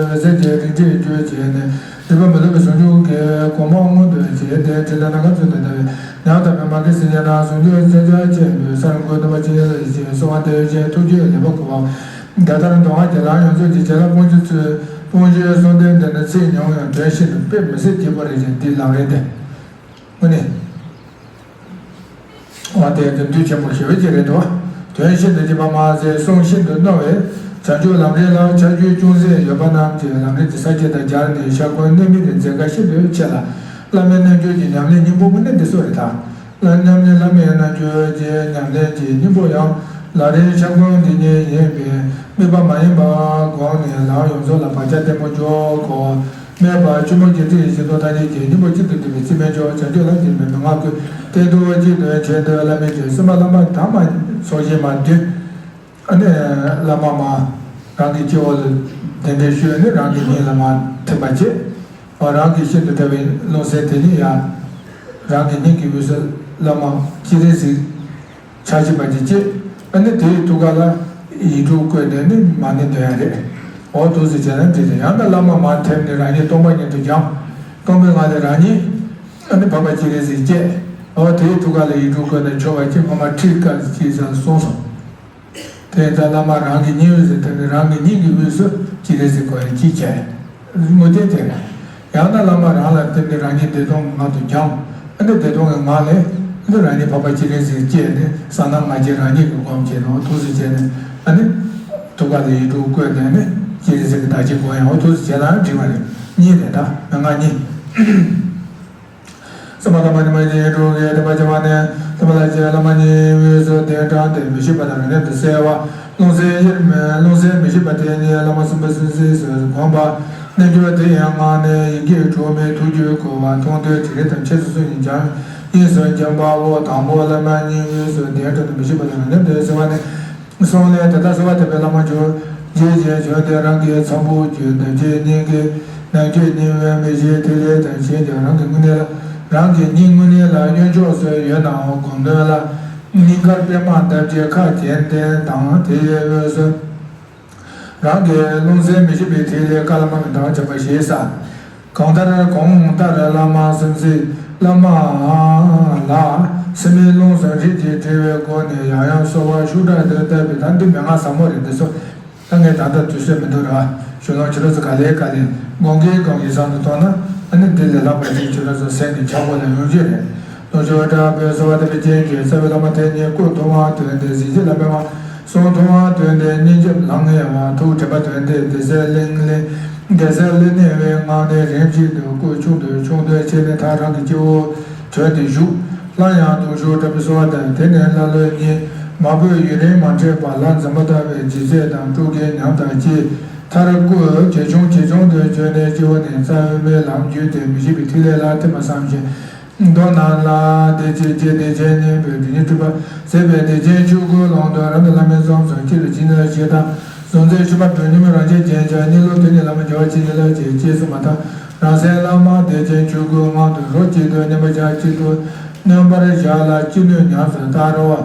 འོད་ཟེར་གྱི་རིགས་འགྲེས་བརྗོད་བྱས་ནས་རིག་པ་མི་ལུས་པའི་ཟུང་འཇུག་གི་གོ་འཕང་མངོན་དུ་བྱས་ཏེ་ཕྲིན་ལས་སྣ་ཁ་ཚུལ་དུ་བསྟན་པའི་ཉམས་དང་པདྨ་གི་སེང་ཆེན་ནང་ཟུང་འཇུག་རྩེ་གཅིག་ཆེན་པོའི་སར་འགོད་དམ་པ་ཇི་སྙེད་ལ་ཞེས་གསོལ་བ་འདེབས་བྱས་ཐུགས་རྗེས་ལེགས་པར་གུས་པ། དེ་ལྟར་མདོ་སྔགས་ཀྱི་ལམ་ཡོངས་རྫོགས་ཀྱི་བྱིན་རླབས་སྤོང་བྱེད་ཚུལ་སྤོང་བྱེད་གསུང་དོན་འདི་ནི་ཚིག་ཉུང་ཡང་དོན་ཤིན་ཏུ་དཔེ་མི་སྲིད་རྒྱས་པོ་རེད་ཅིང་འདིའི་ལམ་རིམ་དེ། དངོས་གནས། འོ་དེ་རྒྱུ་མཐུན་ཆེན་པོ་ཞེ་པོ་ཅིག་རེད་འདུག་དོན་ཤིན་ཏུ་རྒྱས་པ་མ་ཟད་གསུང་ཤིན་ཏུ་རྣོ་བས་བྱང་ཆུབ་ལམ་རིམ་ལ་ཆ་རྒྱུས་ཅུང་ཟད་ཡོད་པ་རྣམས་ཀྱི་ལམ་རིམ་གྱི་ས་བཅད་དང་སྦྱར་ནས་ཞབས་བཀོད་གནད་སྨིན་གྱི་མཛད་དཀའ་ཤིན་ཏུ་ཆེ་ལ། བླ་མའི་རྣལ་འབྱོར་གྱི་ཉམས་ལེན་སྙིང་པོ་དངོས་གནས་འདི་ཚོ་རེད་ད། བླ་ཉམས་ལེན་བླ་མའི་རྣལ་འབྱོར་གྱི་ཉམས་ལེན་གྱི་སྙིང་པོ་ཡང་ལམ་རིམ་ཞབས་བཀོད་འདི་ཉིད་ཡིན་པས་དམིགས་པ་མ་ཡེངས་པར་བསྒོམས་ནས་ལམ་ཡོངས་རྫོགས་ལ་བག་ཆགས་བརྟན་པོ་འཇོག་གོ། སྨྲས་པ་ཆོས་མང་རྒྱལ་སྲས་ཀྱི་ཞིང་སྟོང་ཐམས་ཅད་ཀྱི་སྙིང་པོ་གཅིག་ཏུ་བསྡུས་པའི་ཚིག་མན་ཆོག་བྱང་ཆུབ་ལམ་གྱི་མན་ངག་ཀུན། སྟེང་དུ་གཅིག་ཏུ་ཆེད་དུ་བླ་མའི་ཞབས། སེམས་པ་བླ་མ་དང་མ་ཚོགས་ཞིང་མ་བསྡུས། ཨ་ནི་བླ་མ་མ་རང་གི་སྤྱི་བོ་ལ་གདན་འདྲེན་ཞུས་ནས་རང་གི་སྙིང་ལ་མ་ཐིམ་པ་བྱེད། རང་གི་ཤིན་ཏུ་ཕྲ་བའི་རླུང་སེམས་དེ་ཉིད་ཡང་རང་གི་སྙིང་གི་དབུས་སུ་བླ་མ་སྤྱན་རས་གཟིགས། ཆ་ཤས་པ་ཅིག་བྱེད། ཨ་ནི་དེའི་ཐུགས་ཀ་ལ་ཡིག་དྲུག་བཀོད་ནས་ནི་མ་ཎི་འདོན་ཡ་རེད། འོ་འདུག་སེ་བྱས་ན་འགྲིག་རེད། ཡང་ན་བླ་མ་མར་ཐེབས་ནས་རང་ཉིད་སྟོང་པ་ཉིད་དུ་སྦྱང་། སྟོང་པའི་ངང་ལས་རང་ཉིད་ ཨ་ནི་འཕགས་པ་སྤྱན་རས་གཟིགས་བསྐྱེད། འོ་དེའི་ཐུགས་ཀ་ལ་ཡིག་དྲུག་བཀོད་ནས་མཆོད་པ་ཅིག་སྔོན་མ་ཁྲིད་བཀའ་ཅིག་ཟེར་གསུངས་སོང་། དེ་ལྟར་བླ་མ་རང་གི་སྙིང་དབུས་སུ་དེ་ནི་རང་གི་སྙིང་གི་དབུས་སུ་སྤྱན་རས་གཟིགས་ཁོ་ཡང་ཅིག་བྱས། དངོས་བསྟན་དེ་རེད། ཡང་ན་བླ་མ་རང་ལ་དེ་ནི་རང་ཉིད་བདེ་སྟོང་གི་ངང་དུ་སྦྱངས། ཨ་ནི་བདེ་སྟོང་གི་ངང་ལས་ཨ་ནི་རང་ཉིད་འཕགས་པ་སྤྱན་རས་གཟིགས་བསྐྱེད་ནས་གསང་སྔགས་ང་རྒྱལ་རང་ཉིད་ཀྱི་སྒོམ་བྱས་ནས་འོ་ཐུགས་སུ་བྱས་ནས་ཨ་ནི་ཐུགས་ཀ་ལ་ཡིག་དྲུག་བཀོད་ནས་ནི་སྤྱན་རས་གཟིགས་ཀྱི་བདག་བསྐྱེད་སྒོམ་ཡང་འོ་ཐུགས་སུ་བྱས་ལ་འགྲིག་པ་རེད། གཉིས་རེད་ད་མན་ངག་གཉིས། གསུམ་པ་ཐ་མ་ཉི་མ་ཉིད་དྲུག་གི་བདེན་པ་བྱ་བ་ནི། གསུམ་པ་ལ་སྤྱན་བླ་མ་གཉིས་དབུས་སུ་གདན་དྲངས་ཏེ་མི་ཤིགས་པ་དང་རང་མཉམ་དུ་གསལ་བ། རླུང་སེམས་དབྱེར་མེད་རླུང་སེམས་མི་ཤིགས་པ་དེ་ཉིད་བླ་མ་གསུམ་པ་སུམ་རྩེན་སུ་བསྒོམ་པ། རྣལ་འབྱོར་པ་དེ་ཡང་ངང་ནས་ཡི་གེ་དྲུག་མའི་ཐུགས་རྒྱུད་བསྐོར་བ་མཐོང་ཐོས་དྲན་རེག་དང་ཆོས་སོ་སོ་ཉིད་སྦྱངས་དབྱིངས་སུ་འབྱོངས་པའོ། དང་པོ་བླ་མ་གཉིས་དབུས་སུ་གདན་དྲངས་ཏེ་མི་ཤིགས་པ་དང་རང་མཉམ་དུ་གསལ་བ་ནི། གསུམ་ལས་དེ་ལྟར་གསོལ་བ་འདེབས་པའི་བླ་མ་མཆོག་རྗེས་ཀྱི་བྱོན་ཏེ་རང་གི་ཚོམ་བུར་གྱུར་འདབ་ཀྱི་སྙིང་གའི་ནམ་མཁའི་སྙིང་པོའི་མེ་བཞིན་ཐིག་ལེ་དང་བྱས་ཀྱང་རང་གི་སྔོན་གནས་ལ། རང་གི་སྙིང་དངོས་གནས་ལ་གཡོན་ཕྱོགས་སུ་ཡོད་ནའང་སྒོམ་དོན་ལ། སྙིང་གར་པདྨ་འདབ་ཀྱི་ཁ་གྱེན་བསྟན་དང་དེའི་དབུས་སུ། རང་གི་རླུང་སེམས་མི་ཤིགས་པའི་ཐིག་ལེ་ཀ་ལ་མ་མི་འདྲ་བ་བྱེད་པ་ཞེས་གསལ། གང་ལྟར་གོང་ལྟར་བླ་མ་སུམ་རྩེན་བླ་མ་ལ་སེམས་མེད་རླུང་སེམས་རིགས་ཀྱིས་བྲིས་པའི་སྒོ་ནས་ཡང་ཡང་གསོལ་བ་ཤུགས་དྲག་ཏུ་བཏབ་པས་ད་འདི་མན་ངག་ཟབ་མོ་རེད། འདི་ཚོ་ད་ངས་ད་ལྟ་དུས་ཚོད་མི་འདུག་ར། ཞུ་ལོང་ཆུ་རོ་ཚོ་ག་ལེ་ག་ལེ་དགོངས་ཀྱི་དགོངས་ཀྱི་བསམ་དུ་གཏོང་ན་ཨ་ནི་འདི་ལས་ལྷག་པ་ཅིག་ཆུ་རོ་ཚོ་སེམས་ཀྱི་ཆག་སྒོ་ལ་ཡོང་རྒྱུ་རེད། ལོ་ཆུ་བ་དྲག་པོས་གསོལ་བ་བཏབ་པའི་རྐྱེན་གྱིས་རྩ་བའི་བླ་མ་དེ་ཉིད་སྐུ་ཐུབ་དབང་དོན་ལྡན་གཟི་བརྗིད་ལ་ཕེབས་པ། གསུང་ཐུབ་དབང་དོན་ལྡན་སྙིང་རྗེ་ལ་ངེས་པ། ཐུགས་དྲན་པ་དོན་ལྡན་བདེ་གསལ་གླིང་ལས། བདེ་གསལ་གླིང་གནས་པའི་ངང་ནས་རིམ་བཞིན་དུ་སྐུ་ཆུང་དུ་ཆུང་དུ་ཕྱིན་ནས་མཐར་རང་གི་སྤྱི་བོར་བྱོན་ཏེ་བཞུགས། སླར་ཡང་གདུང་ཤུགས་དྲག་པོས་གསོལ་བ་བཏབ། དེ་ནས་ཀླ་ཀློ་གཉིས་མ་བུ་ཡུན་རིང་མ་འཕྲད་པར་ལྷ་འཛིན་པ་ལྟ་བུའི་ལྗིད་ཚད་དང་སྤྲོ་གིས་ཉམས་དང་བཅས་མཐར་སྐུ་ཇེ་ཆུང་ཇེ་ཆུང་དུ་བྱོན་ནས་སྤྱི་བོ་ནས་རྩ་བའི་མའི་ལམ་བརྒྱུད་དེ་མི་ཤིགས་པའི་ཐིག་ལེ་ལ་ཐིམ་པ་བསམ་ཞིང་། མདོར་ན་ལ་བདེ་སྐྱིད་ཀྱི་བདེ་ཆེན་གཉིས་པོའི་སྒྲིབ་གཉིས་གྲོལ་བ་ཟད་པའི་བདེ་ཆེན་ཆོས་སྐུའི་ཀློང་དུ་རབ་ཏུ་བླ་མའི་གསུང་གསུམ་གཅིག་ཏུ་ཇི་སྙེད་ལ་ཞེས་དང་གཟུང་འཛིན་ཤུགས་མ་དོན་གཉིས་མེད་རང་རྒྱལ་རྒྱན་ཆ་གཉིས་ལུགས་དེ་ཉིད་བླ་མ་རྒྱལ་བ་ཇི་སྙེད་ལ་ཞེས་ཅེས་གསུངས་པ་དང་རང་གསལ་བླ་མ་བདེ་ཆེན་ཆོས་སྐུའི་ངང་དུ་རོ་གཅིག་ཏུ་མཉམ་པར་བཞག་གཅིག་ཏུ་མཉམ་པར་བཞག་ལ་ཅི་ནུས་ཉམས་སུ་བསྟར་རོ།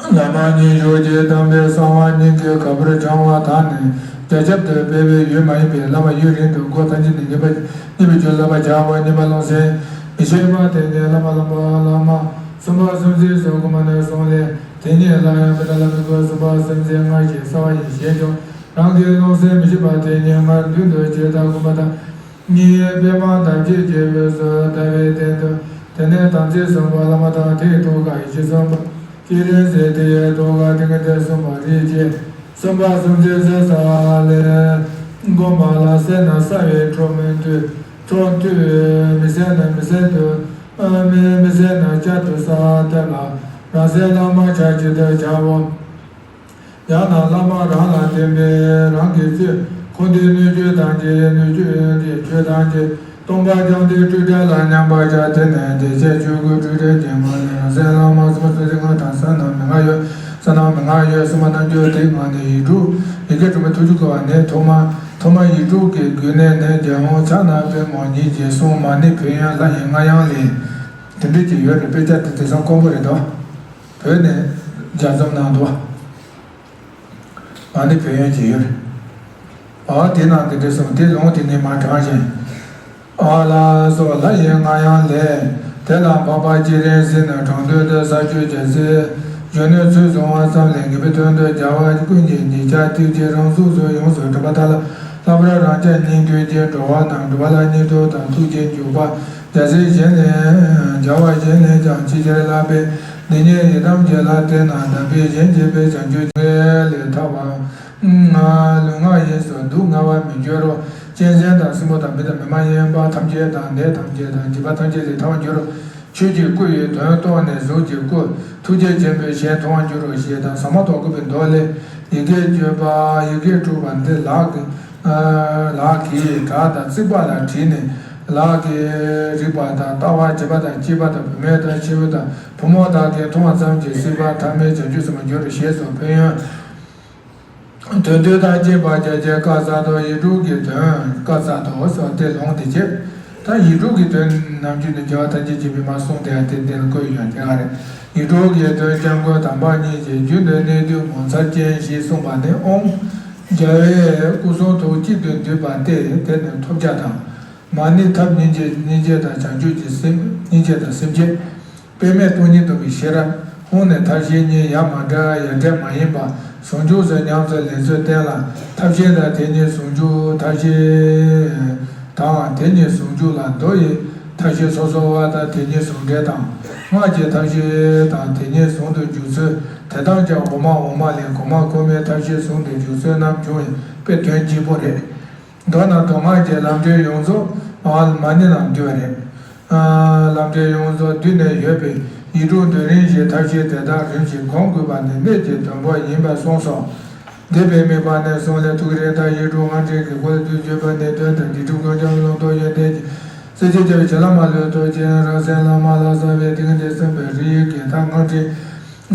བླ་མ་ཉིད་ཞུགས་ཀྱི་དམ་པའི་གསང་བ་སྙིང་གའི་ག་པར་སྦྱང་བ་དག་ནི་རྒྱ་ཁྱབ་ཏུ་སྤེལ་བའི་ཡུལ་མ་ཡིན་པས་བླ་མ་ཡུན་རིང་དུ་སྒོ་ཐམས་ཅད་ནས་ངེས་པ་ངེས་པའི་རྒྱུར་བསླབ་པར་བྱའོ། གཉིས་པ་རླུང་སེམས་མི་ཤེས་པ་དེ་ནི་བླ་མ་བླ་མ་བླ་མ་གསུམ་པ་སུམ་རྩེན་སོགས་དགོངས་པ་ནས་གསུངས་ལས་དེ་ཉིད་ལ་ཡང་བི་ཏ་ལ་མི་དགོས་གསུམ་པ་སུམ་རྩེན་སྔར་བཞིན་གསལ་བ་ཡིན་ཞེས་ཀྱང་རང་གི་རླུང་སེམས་མི་ཤེས་པ་དེ་ཉིད་སྔར་མདུན་དུ་ཇི་ལྟར་དགོངས་པ་དང་། གཉིས་པདྨ་འདབ་བརྒྱད་ཀྱི་དབུས་སུ་ལྟ་བའི་སྟེང་དུ། དེ་ནས་དམ་ཚིག་གསུམ་པ་བླ་མ་དང་དེའི་ཐུགས་ཀ་ཡེ་ཤེས་གསུམ་པ། ཀྱི་རིང་ཟེར་དེའི་ཐུགས་ཀ་ཏིང་ངེ་འཛིན་གསུམ་པ་རིགས་ཀྱི་གསུམ་པ་སུམ་རྩེན་ཟེར་ས་ལས། བསྒོམ་པ་ལ་གསལ་ན་གསལ་བའི་འཕྲོ་མི་མཐུད། འཕྲོ་མཐུད་མི་གསལ་ན་མི་གསལ་དུ། མི་མི་གསལ་ན་བསྐྱར་དུ་གསལ་བར་བསྟན་ལ་རང་གསལ་བླ་མ་ཆ་གཅིག་ཏུ་བྱའོ། ཡང་ན་བླ་མ་རང་ལ་བརྟེན་པའི་རང་གི་ཚུལ་འཁོར་འདས་སྣོད་བཅུད་ཐམས་ཅད་སྣོད་བཅུད་ཀྱི་ཆོས་ཐམས་ཅད་སྟོང་པ་རྐྱང་འདས་སྤྲོས་བྲལ་ལ་མཉམ་པར་བཞག་དེ་ནས་བདེ་གཤེགས་ཆོས་སྐུ་སྤྲོས་བྲལ་གྱི་ངང་ནས་རང་གསལ་བླ་མ་གསུམ་པ་སུམ་རྩེན་ལྔ་དང་གསལ་སྣང་མན་ངག་ཡོད། གསལ་སྣང་མན་ངག་ཡོད་གསུམ་པ་རྣལ་འབྱོར་དེའི་ངང་ནས་ཡིག་དྲུག་ཡི་གེ་དྲུག་མའི་ཐུགས་རྒྱུད་བསྐོར་བ་ནི་ཐོག་མ་ཐོག་མ་ཡིག་དྲུག་གི་རྒྱུད་ནས་ནི་རྒྱལ་དབང་ཕྱག་ན་པདྨོ་ཉིད་ཀྱིས་གསུངས་མ་ཎི་བོད་ཡོན་ལྷ་ཡི་རྔ་ཡང་ལས། དེ་འདྲ་ཅིག་ཡོད་རེད། དཔེ་ཆ་དེ་དེང་སང་དཀོན་པོ་རེད་དོ། བོད་ནས་ལྗགས་རྩོམ་གནང་འདུག་ཨ་ནི་བོད་ཡོན་གྱི་ཡོད་རེད། ཨ་དེ་ནང་དེ་འདྲ་གསུངས་དེ་ལུང་དེ་ངས་མར་དྲངས་ཤིང་། ཨ་ལ་སོགས་ལྷ་ཡི་རྔ་ཡང་ལས། དེ་ལ་འཕགས་པ་སྤྱན་རས་གཟིགས་ནི་དྲང་དོན་དུ་ས་བཅུ་རྒྱལ་སྲིད་གཞོན་ནུའི་ཚུལ་བཟུང་བ་ཙམ་ལས་ངེས་པའི་དོན་དུ་རྒྱལ་བ་ཀུན་གྱི་ཉིན་བྱེད་ཏིལ་གྱི་རང་གཟུགས་སུ་ཡོངས་སུ་གྲུབ་པ་དག་ལ་ལྷག་པར་རང་རྒྱལ་སྙིང་འདུས་ཀྱི་འགྲོ་བ་དང་སྒྲུབ་པ་ལ་སྙིང་སྟོབས་དང་ཐུགས་རྗེ་འཇུག་པ། རྒྱལ་སྲས་གཞན་ལས་རྒྱལ་བ་གཞན་ལས་ཀྱང་ཅི་བྱར་ལྷག་པའི་སྡེ་སྙེད་ཡི་དམ་གྱི་ལྷ་དེ་རྣམས་དམ་པའི་གཞན་གཅེས་པའི་བྱང་ཆུབ་ལས་ཐར་བ། ལུས་ངག་ཡིད་གསུམ་སྡུག་བསྔལ་བར་མི་འགྱུར་རོ། གཅན་གཟན་དང་སྲིན་པོ་དང་མི་དང་མི་མ་ཡིན་པ་ཐམས་ཅད་དང་ནད་ཐམས་ཅད་དང་སྡིག་པ་ཐམས་ཅད་ལས་ཐར་བར་འགྱུར་རོ། ཆོས་ཀྱི་སྐུ་ཡི་དོན་རྟོགས་ནས་གཟུགས་ཀྱི་སྐུ་ཐུགས་རྗེ་ཆེན་པོས་གཞན་མཐོང་བར་འགྱུར་རོ་ཞེས་དང་ཟ་མ་ཏོག་བཀོད་པའི་མདོ་ལས། ཡི་གེ་བཅུ་པ་ཡི་གེ་དྲུག་པ་འདི་ལག་གི་ལག་གིས་བྲག་དང་རྩིག་པ་ལ་བྲིས་ནས་ལག་གིས་རིག་པ་དང་ལྟ་བ་བྱེད་པ་དང་བྱིས་པ་དང་བུད་མེད་དང་ཆེན་པོ་དང་བུ་མོ་དག་གིས་མཐོང་བ་ཙམ་གྱིས་སྲིད་པ་ཐ་མའི་བྱང་ཆུབ་སེམས་ལ་འགྱུར་རོ་ཞེས་སོགས་ཕན་ཡོན། དོན་བསྡུས་དང་བཅས་པ་རྒྱ་ཆེར་བཀའ་སྩལ་ཏོ། ཡིག་དྲུག་གི་དོན་བཀའ་སྩལ་ཏོ་ཟེར་བ་དེ་ལུང་དེ་བྱེད། ད་ཡིག་དྲུག་གི་དོན་ནམ་རྒྱུན་དུ་རྒྱལ་བ་ཐམས་ཅད་མཁྱེན་པའི་མ་གསུངས་དེ་ཡང་དེ་འདི་ལ་བཀོད་ཡོད་དེ་ག་རེད། ཡིག་དྲུག་གི་དོན་སྐྱབས་མགོན་དམ་པ་ཉིད་ཀྱིས་རྒྱུན་དུ་གནས་དུས་ངོ་མཚར་ཅན་ཞེས་གསུངས་པ་ནི་ཨོཾ་རྒྱལ་བའི་སྐུ་གསུང་ཐུགས་གཅིག་ཏུ་འདུས་པ་སྟེ་དེ་ནི་ཐོབ་བྱ་དང་། མ་ཎི་ཐབས་སྙིང་རྗེ། སྙིང་རྗེ་དང་བྱང་ཆུབ་ཀྱི་སེམས། སྙིང་རྗེ་དང་སེམས་བསྐྱེད། དཔེ་མེད་སྟོང་ཉིད་སྟོང་པའི་ཤེས་རབ། དབང་ནི་ཐབས་ཤེས་གཉིས། ཡ་མ་བྲལ་ཡ་བྲལ་མ་ཡིན་པ། ཟུང་འཇུག་ཏུ་ཉམས་སུ་ལེན་ཚུལ་བསྟན་ལ། ཐབས་ཤེས་དང་དེ་ཉིད་ཟུང་འཇུག་ཐབས་ཤེས་དང་། དེ་ཉིད་ཟུང་འཇུག་ལ་མདོ་ཡི་ཐབས་ཤེས་སོ་སོ་བ་དང་། དེ་ཉིད་ཟུང་འབྲེལ་དང་སྔགས་ཀྱི་ཐབས་ཤེས་དང་། དེ་ཉིད་ཟུང་དུ་འཇུག་ཚུལ། དེ་དག་ཀྱང་འོག་མ་འོག་མ་ལས་གོང་མ་གོང་མའི་ཐབས་ཤེས་ཟུང་དུ་འཇུག་ཚུལ་རྣམས་བྱུང་བའི་དཔེ་དོན་གཅིག་པུ་རེད། མདོར་ན་མདོ་སྔགས་ཀྱི་ལམ་འབྲས་ཡོངས་རྫོགས་མ་ཎི་ནང་འདུས་པ་རེད། ལམ་འབྲས་ཡོངས་རྫོགས་འདུས་ནས་ཡོད་པའི་ཡིག་དྲུག་འདོན་རིམ་བཞིན་ཐབས་ཤེས་དེ་དག་རིམ་བཞིན་སྒོམ་དགོས་པ་ནི་གནད་ཀྱི་དོན་པོ་ཡིན་པར་གསུངས་སོ། འདས་པའི་དམིགས་པ་ནས་གསུངས་ལས། ཐུགས་རེ་ལྟར་ཡིག་དྲུག་སྔགས་ཕྲེང་གི་སྐོར་དུ་བརྗོད་པ་ནི། དོན་དང་འདི་སྒྲུབ་ཀུན་ཀྱང་ལུང་རྟོགས་ཡོན་ཏན་གྱི་སྲས་བཅས་བྱ་བའི་བྱིན་རླབས་མ་ལུས་སྟོབས་ཅན་རང་གསལ་བླ་མ་ལ་སོགས་པའི་ཏིང་ངེ་འཛིན་གསུམ་པའི་རིགས་ཀྱི་མཐར་སྔགས་ཕྲེང་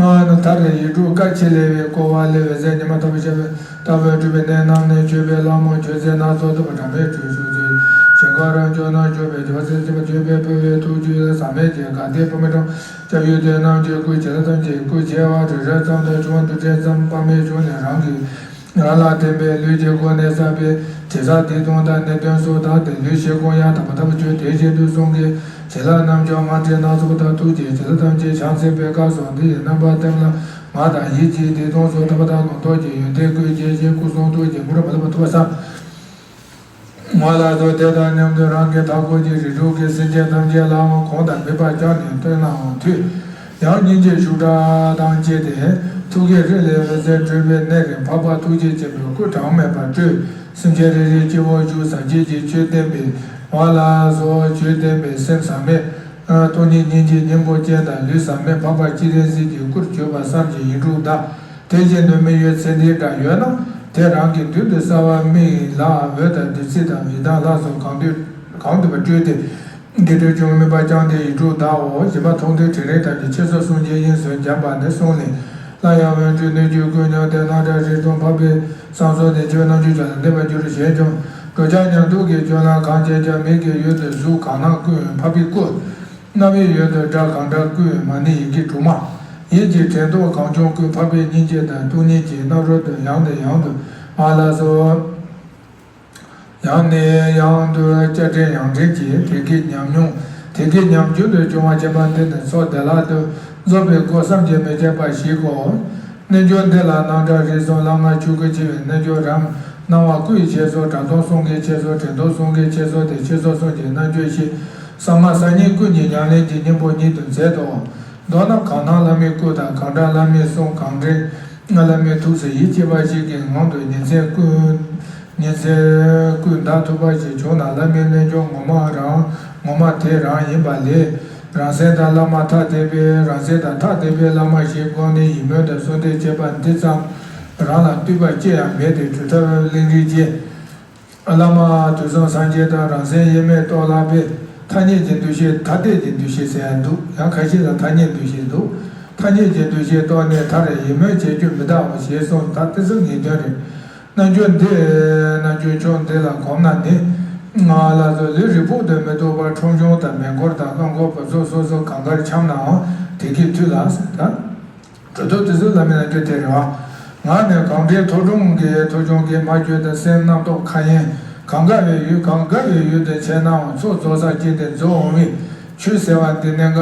ལྔ་ནི་མཐར་ཡིག་དྲུག་སྐར་ཆེན་ལེགས་པའི་བསྐོར་བ་ལས། འོད་ཟེར་ཉི་མ་ལྟ་བུ་ཤར་བའི་ལྟ་བུ་སྤྲུལ་པའི་གནས་རྣམས་ནི། མཆོད་པའི་ལྷ་མོ་མཆོད་རྫས་སྣ་ཚོགས་བཏུ་བ་གྲངས་མེད་སྤྲོས་བྱུང་ཚེ། ཞིང་ཁམས་རབ་འབྱམས་ན་སྤྱོད་པའི་རྒྱལ་བ་སྲས་བཅས་པ་མཆོད་པའི་ཕུལ་བའི་ཐུགས་རྒྱུད་ལ་ཟག་མེད་ཀྱི་དགའ་ལྡན་ཕག་མོའི་སྒྲ་སྐྱབས་ཡུལ་དེ་རྣམས་ཀྱི་སྐུ་བྱིན་རླབས་ཐམས་ཅད་སྐུ་ཆེ་བ་དྲི་རབ་ཙམ་དུ་བྱུང་བ་འདུ་འཕྲིན་ཙམ་དཔག་མེད་བྱུང་ནས་རང་གི་རང་ལ་བརྟེན་པའི་ལུས་ཀྱི་སྒོ་ནས་བསགས་པའི་དྲི་ཟ་སྡིག་ལྟུང་དང་ནད་གདོན་སོགས་དག་སྟེ་ལུས་ཞིག་ཀུན་ཡང་དག་པ་ལྟ་བུ་ཁྱོད་དེ་བཞིན་དུ་གསུང་གི་བྱིན་རླབས་རྣམས་ཀྱང་སྔགས་ཕྲེང་སྣ་ཚོགས་དང་ཐུགས་ཀྱི་བྱིན་རླབས་ཐམས་ཅད་བྱང་སེམས་པའི་སྐབས་སུ་འདི་ཡི་རྣམ་པར་ལྟེམ་ལ་ང་དང་ཡིད་ཀྱི་སྡིག་ལྟུང་སོགས་དག་པ་དང་ལུང་རྟོགས་ཀྱི་ཡོན་ཏན་ཀུན་རྒྱས་ཤིང་སྐུ་གསུང་ཐུགས་ཀྱི་སྨོན་ལམ་མ་ལུས་པ་ཐོབ་པར་བསམ། ང་ལ་སོགས་དེ་དང་མཉམ་དུ་རང་གི་མཐའ་འཁོར་གྱི་རིགས་དྲུག་གི་སེམས་ཅན་ཐམས་ཅད་ལའང་གང་དང་མོས་པ་བཅངས་ནས་བསྟོད་ནའང་ཐུལ། ཡང་སྙིང་རྗེའི་ཤུགས་དྲག་དང་བཅས་ཏེ་ཐུགས་ཀྱི་རིགས་ལས་འོད་ཟེར་འཕྲོས་པའི་གནས་ཀྱི་འཕགས་པ་ཐུགས་རྗེ་ཆེན་པོའི་སྐུ་གྲངས་མེད་པ་སྤྲོས། སེམས་ཅན་རེ་རེའི་སྤྱི་བོར་བཞུགས། ཟབ་ཆོས་ཀྱི་ཆོས་བསྟན་པའི་ང་ལ་སོགས་ཆོས་བསྟན་པའི་སེམས་ཟག་མེད་སྟོང་ཉིད་སྙིང་རྗེའི་སྙིང་པོ་ཅན་དང་ལུས་ཟག་མེད་འཕགས་པ་སྤྱན་རས་གཟིགས་ཀྱི་སྐུར་གྱུར་པ་བསམ་ཞིང་ཡིག་དྲུག་བཟླས། དེ་བཞིན་དུ་དམིགས་ཡུལ་ཚེ་འདིའི་དགྲ་ཡོད་ན་དེ་རང་གི་མདུན་དུ་གསལ་བར་དམིགས་ལ། འོད་དང་བདུད་རྩི་དང་ཡི་དམ་ལྷ་སོགས་གང་འདུལ་གང་འདུལ་བ་སྤྲོས་ཏེ་དགེ་སྒྲུབ་ཀྱི་དམིགས་པ་བཅངས་ཏེ་ཡིག་དྲུག་བཟླའོ། སྦྱིན་པ་ཐོགས་འདོན་དྲན་རེག་ཐམས་ཅད་ཁྱེར་སོ་གསུམ་གྱིས་དབྱིངས་སུ་འབྱམས་པ་ནི་གསུངས་ལས། སླར་ཡང་འོད་འཕྲོས་སྣོད་བཅུད་ཀུན་མྱང་སྟེ་སྣང་གྲགས་རིགས་གསུམ་འཕགས་པའི་གསང་གསུམ་ནས་ཆོས་རྣམས་ཀྱང་ལ་འདས་པར་གྱུར་ཞེས་ཀྱང་འགྲོ་འཆག་ཉལ་འདུག་གི་སྤྱོད་ལམ་གང་བྱེད་ཀྱང་མིག་གི་ཡུལ་དུ་གཟུགས་གང་སྣང་ཀུན་འཕགས་པའི་སྐུ། རྣ་བའི་ཡུལ་དུ་སྒྲ་གང་གྲགས་ཀུན་མ་ཎི་ཡི་གེ་དྲུག་མ། ཡིད་ཀྱི་དྲན་རྟོག་གང་བྱུང་ཀུན་འཕགས་པའི་སྙིང་རྗེ་དང་སྟོང་ཉིད་ཀྱི་རྣམ་རོལ་དུ་ཡང་ནས་ཡང་དུ་ང་ལ་སོགས། ཡང་ནས་ཡང་དུ་སྐྱབས་འདྲེན་ཡང་འདྲེན་གྱིས་དེ་སྐད་ཉམས་མྱོང་དེ་སྐད་ཉམས་རྒྱུན་དུ་འབྱུང་བ་བྱེད་པ་འདི་ནི་ཚོགས་བདེ་བླག་ཏུ་རྫོགས་པའི་སྒོ་བསམ་གྱིས་མི་ཁྱབ་པ་ཞིག་གོ། རྣལ་འབྱོར་འདི་ལ་སྣང་གྲགས་རིགས་གསུམ་ལམ་ལྔ་ཆོས་སྐུ་ཆེ་བའི་རྣལ་འབྱོར་རམ། སྣང་བ་སྐུ་ཡི་ཁྱེར་སོ། གྲགས་སྟོང་གསུང་གི་ཁྱེར་སོ། དྲན་རྟོག་གསུང་གི་ཁྱེར་སོ་སྟེ་ཁྱེར་སོ་གསུམ་གྱི་རྣལ་འབྱོར་བཞི། གསང་སྔགས་གསར་རྙིང་ཀུན་གྱི་ཉམས་ལེན་གྱི་སྙིང་པོ་ཉིད་དུ་མཛད་དོ། མདོར་ན་གང་སྣང་བླ་མའི་སྐུ་དང་གང་གྲགས་བླ་མའི་གསུང་གང་དྲན་བླ་མའི་ཐུགས་སུ་ཡིད་ཆེས་པ་ཞིག་གི་ངང་དུ་ཉིན་མཚན་ཀུན་ཉིན་མཚན་ཀུན་འདའ་ཐུབ་པ་ཞིག་བྱུང་ན་བླ་མའི་རྣལ་འབྱོར་ངོ་མ་རང་ངོ་མ་དེ་རང་ཡིན་པ་ལས། རང་སེམས་དང་བླ་མ་ཐ་དད་པའི་རང་སེམས་དང་ཐ་དད་པའི་བླ་མ་ཞིག་དགོངས་ནས་ཡིད་སྨོན་དང་གསོལ་འདེབས་བྱེད་པ་འདི་ཙམ་རང་ལ་བསྟོད་པ་ཅི་ཡང་མེད་དེ། གྲུབ་ཐོབ་གླིང་རིགས་ཀྱི་བླ་མ་དུས་གསུམ་སངས་རྒྱས་དང་རང་སེམས་དབྱེར་མེད་རྟོགས་སླ་བས་ཐ་སྙད་ཀྱི་འདུ་ཤེས་ཐ་དད་ཀྱི་འདུ་ཤེས་ཟེར་ཡ་འདུག་ཡང་ཁ་ཤས་ལ་ཐ་སྙད་འདུ་ཤེས་འདུག་ཐ་སྙད་ཀྱི་འདུ་ཤེས་རྟོགས་ནས་མཐར་ཡིད་སྨོན་བྱེད་རྒྱུ་མི་གདའ་བ་ཞེས་གསུངས། ད་དེ་ཚོ་ངེས་དོན་རེད། རྣལ་འབྱོར་འདི་རྣལ་འབྱོར་མཆོག་འདི་ལ་གོམས་ན་ནི། ང་ལ་སོགས་ལུས་རིགས་ཕུག་ཏུ་མི་གཏོགས་པར་ཁྲོམ་གཞུང་དང་མེ་འཁོར་དང་རླངས་འཁོར་བུ་ཚོགས་སོ་སོ་གང་གར་འཁྱམས་ནའང་དེ་སྐད་དུས་ལ་ཟེར་ད། གྲུབ་ཐོབ་དེ་ཚོའི་བླ་མའི་རྣལ་འབྱོར་དེ་རེད་བ། ང་ནི་གངས་འདྲའི་མཐོ་གྲོང་གི་མཐོ་གྲོང་གི་མ་གྱུར་ཏེ་སེམས་རྣམ་རྟོག་མཁའ་དབྱིངས་གངས་དཀར་བའི་ཡུལ་གངས་དཀར་བའི་ཡུལ་དུ་ཆས་ནའང་ཚོགས་རྫོགས་སར་སྐྱེས་ཏེ་རྫོགས་འོང་བས། ཆོས་ཟེར་བ་འདི་གནད་འགག་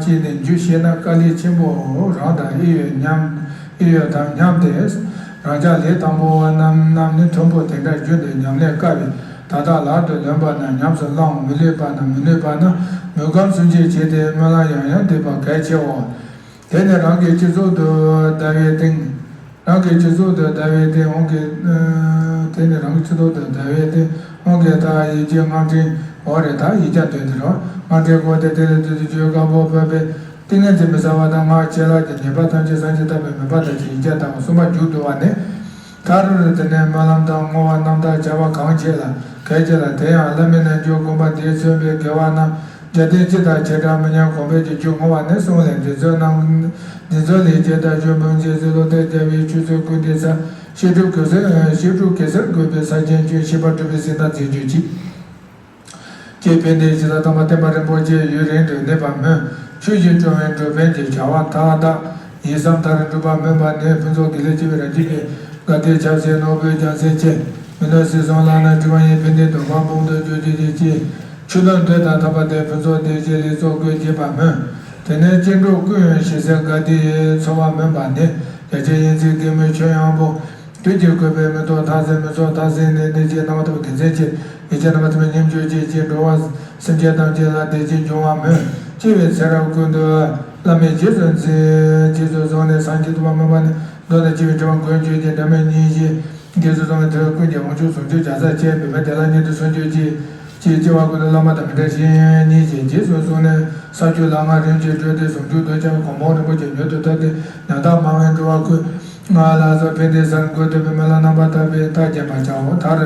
ཅིག་ནས་འཇུ་ཤེས་ན་དཀའ་ལས་ཆེན་པོ་རང་དང་ཨེ་ཡོད་སྙམ་ཨེ་ཡོད་དམ་སྙམ་སྟེ། རང་ཅག་ལས་དང་པོ་བ་རྣམས་རྣམས་ནི་མཐོན་པོ་དེ་འདྲ་རྒྱུན་དུ་ཉམས་ལེན་དཀའ་བས་ད་ལྟ་ལག་ཏུ་ལོན་པ་ན་ཉམས་སུ་བླང་མི་ལེགས་པ་ན་མི་ནུས་པ་ན་མོས་གུས་སུན་འབྱིན་བྱས་ཏེ་སྨོན་ལམ་ཡང་ཡང་འདེབས་པ་གལ་ཆེའོ། དེ་ནི་རང་གི་སྤྱི་གཙུག་ཏུ་བཟླ་བའི་སྟེང་། རང་གི་སྤྱི་གཙུག་ཏུ་བཟླ་བའི་སྟེང་འོང་གི། དེ་ནི་རང་གི་སྤྱི་གཙུག་ཏུ་བཟླ་བའི་སྟེང་འོང་གི་ད་ཡིག་བརྒྱའི་སྔགས་ཕྲེང་འོ་རེད་ད་ཡིག་བརྒྱ་འདོན་ཏེ་རོ། སྔགས་ཕྲེང་བསྐོར་ཏེ་དེ་ལས་དུས་དུ་ཆོས་བཀའ་པོད་ཕབ་པའི་ཏིང་ངེ་འཛིན་མི་ཟད་པ་དང་སྔགས་ཕྱི་ལྷག་གི་ཉེས་པ་ཐམས་ཅད་སངས་རྒྱས་ཐོབ་པའི་མོས་པ་དང་བཅས་ཡིག་བརྒྱ་བཟླ་བ་གསུམ་པ་མཇུག་བསྡུ་བ་ནི། མཐར་དེ་ནས་སྨོན་ལམ་དང་བསྔོ་བ་རྣམ་དག་བྱ་བ་གང་བྱེད་ལ་གལ་ཆེ་ལ། དེ་ཡང་བླ་མའི་རྣལ་འབྱོར་བསྒོམ་པ་འདིས་མཚོན་པའི་དགེ་བ་རྣམས་རྒྱལ་བསྟན་སྤྱི་དང་བྱེ་བྲག་མི་ཉམས་གོང་འཕེལ་གྱི་རྒྱུ་བསྔོ་བ་ནི་གསུངས་ལས། འདི་ཚོ་རྣམས་འདི་ཚོ་ལས་ཀྱི་བརྡ་སྤྱོད་འབུམ་གྱི་ཟིལ་གནོན་ཐལ་རྒྱལ་བའི་ཆོས་ཚུལ་ཀུན་འདུས་ས་བཤད་སྒྲུབ་གེ་སར་བཤད་སྒྲུབ་གེ་སར་རྒོད་པའི་ས་ཆེན་ཅུང་ཤེས་པ་གྲུབ་པའི་གཟི་མདངས་འཛིན་གྱུར་ཅིག་ཀྱེ་དཔལ་ལྡན་གཞི་བདག་དམ་པ་བསྟན་པ་རིན་པོ་ཆེ་ཡུན་རིང་དུ་གནས་པར་སྨོན། ཆོས་བཞིན་སྐྱོང་བའི་འགྲོ་ཕན་གྱི་བྱ་བ་མཐའ་དག་ཡིད་བསམ་ལྟར་འགྲུབ་པར་སྨོན་པ་ནི་ཕུན་ཚོགས་དགེ་ལེགས་ཆེ་བའི་རང་བཞིན་གྱི་དགའ་བདེ་ཆབ་སྲིད་ནོར་བུའི་རྒྱལ་མཚན་ཆེ། མི་ནུབ་སྲིད་གསུམ་ལག་ན་དྲིལ་བ་ཡིས། ཕན་བདེའི་འདོད་པ་སྤངས་ཏེ་སྤྱོད་བྱེད་ཅིང་། ཆོས་དང་འདོད་དང་ཐོབ་པ་དེ། ཕུན་ཚོགས་བདེ་གཤེགས་ལེགས་ཚོགས་ཀུན་བགྱིས་པ་སྨོན། དེ་ནས་སྐྱེ་འགྲོ་ཀུན་ཞི་བསིལ་དགའ་བདེའི་འཚོ་བ་སྨོན་པ་ནི། རྒྱ་ཆེན་དབྱིངས་མཚན་གེགས་མེད་ཆོས་དབྱིངས་པོ། བདུད་ཀྱི་བཀོད་པས་མི་ཐོགས་མཐའ་ཟད་མི་ཚོགས་མཐའ་ཟད་ནས། གནས་ཀྱི་རྣམ་པར་ཐར་པ་དགེ་མཚན་ཆེ། ཡིད་ཀྱི་རྣམ་པར་ཐར་པའི་ཉིང་བཅུད་ཅན་གྱི་འགྲོ་བ་སེམས་ཅན་ཐམས་ཅད་ལ་བདེ་སྐྱིད་འབྱུང་བ་སྨོན། སྐྱེ་བའི་ཚེ་རབས་ཀུན་ཏུ་བླ་མའི་རྗེས་སུ་འཛིན། རྗེས་སུ་བཟུང་ནས་སངས་རྒྱས་ཐོབ་པ་སྨོན་པ་ནི། མདོར་ན་སྐྱེ་བའི་འཁྲི་བ་མགོན་གྱུར་ཅིང་། འབྲལ་མེད་གཉེན་བཞེས་རྗེས་སུ་བཟུང་བའི་ཐེག་པ་ཀུན་གྱི་དབང་ཕྱུག་ཟུང་འཇུག་བྱང་ས་ཆེ། འབད་པས་བདེ་བླག་ཉིད་དུ་སངས་རྒྱས་ཀྱི། ཅེས་སྐྱེ་བ་ཀུན་ཏུ་བླ་མ་དང་མི་འབྲལ་ཞིང་། གཉེན་བཞེས་རྗེས་སུ་བཟུང་ནས་ས་བཅུ་ལ་ང་རིམ་གྱིས་བགྲོད་དེ། ཟུང་འཇུག་ཏུ་སྐྱེ་བའི་གོ་འཕང་རིན་པོ་ཆེ་མྱུར་དུ་ཐོབ་སྟེ། ཡང་དག་མ་བསྔལ་འགྲོ་བ་ཀུན་ལ་སོགས་ཕན་བདེའི་སར་འགོད་ཐུབ་པའི་སྨོན་ལམ་རྣམ་པར་དག་པའི་མཐའ་བརྒྱན་པར་བྱའོ། མཐར།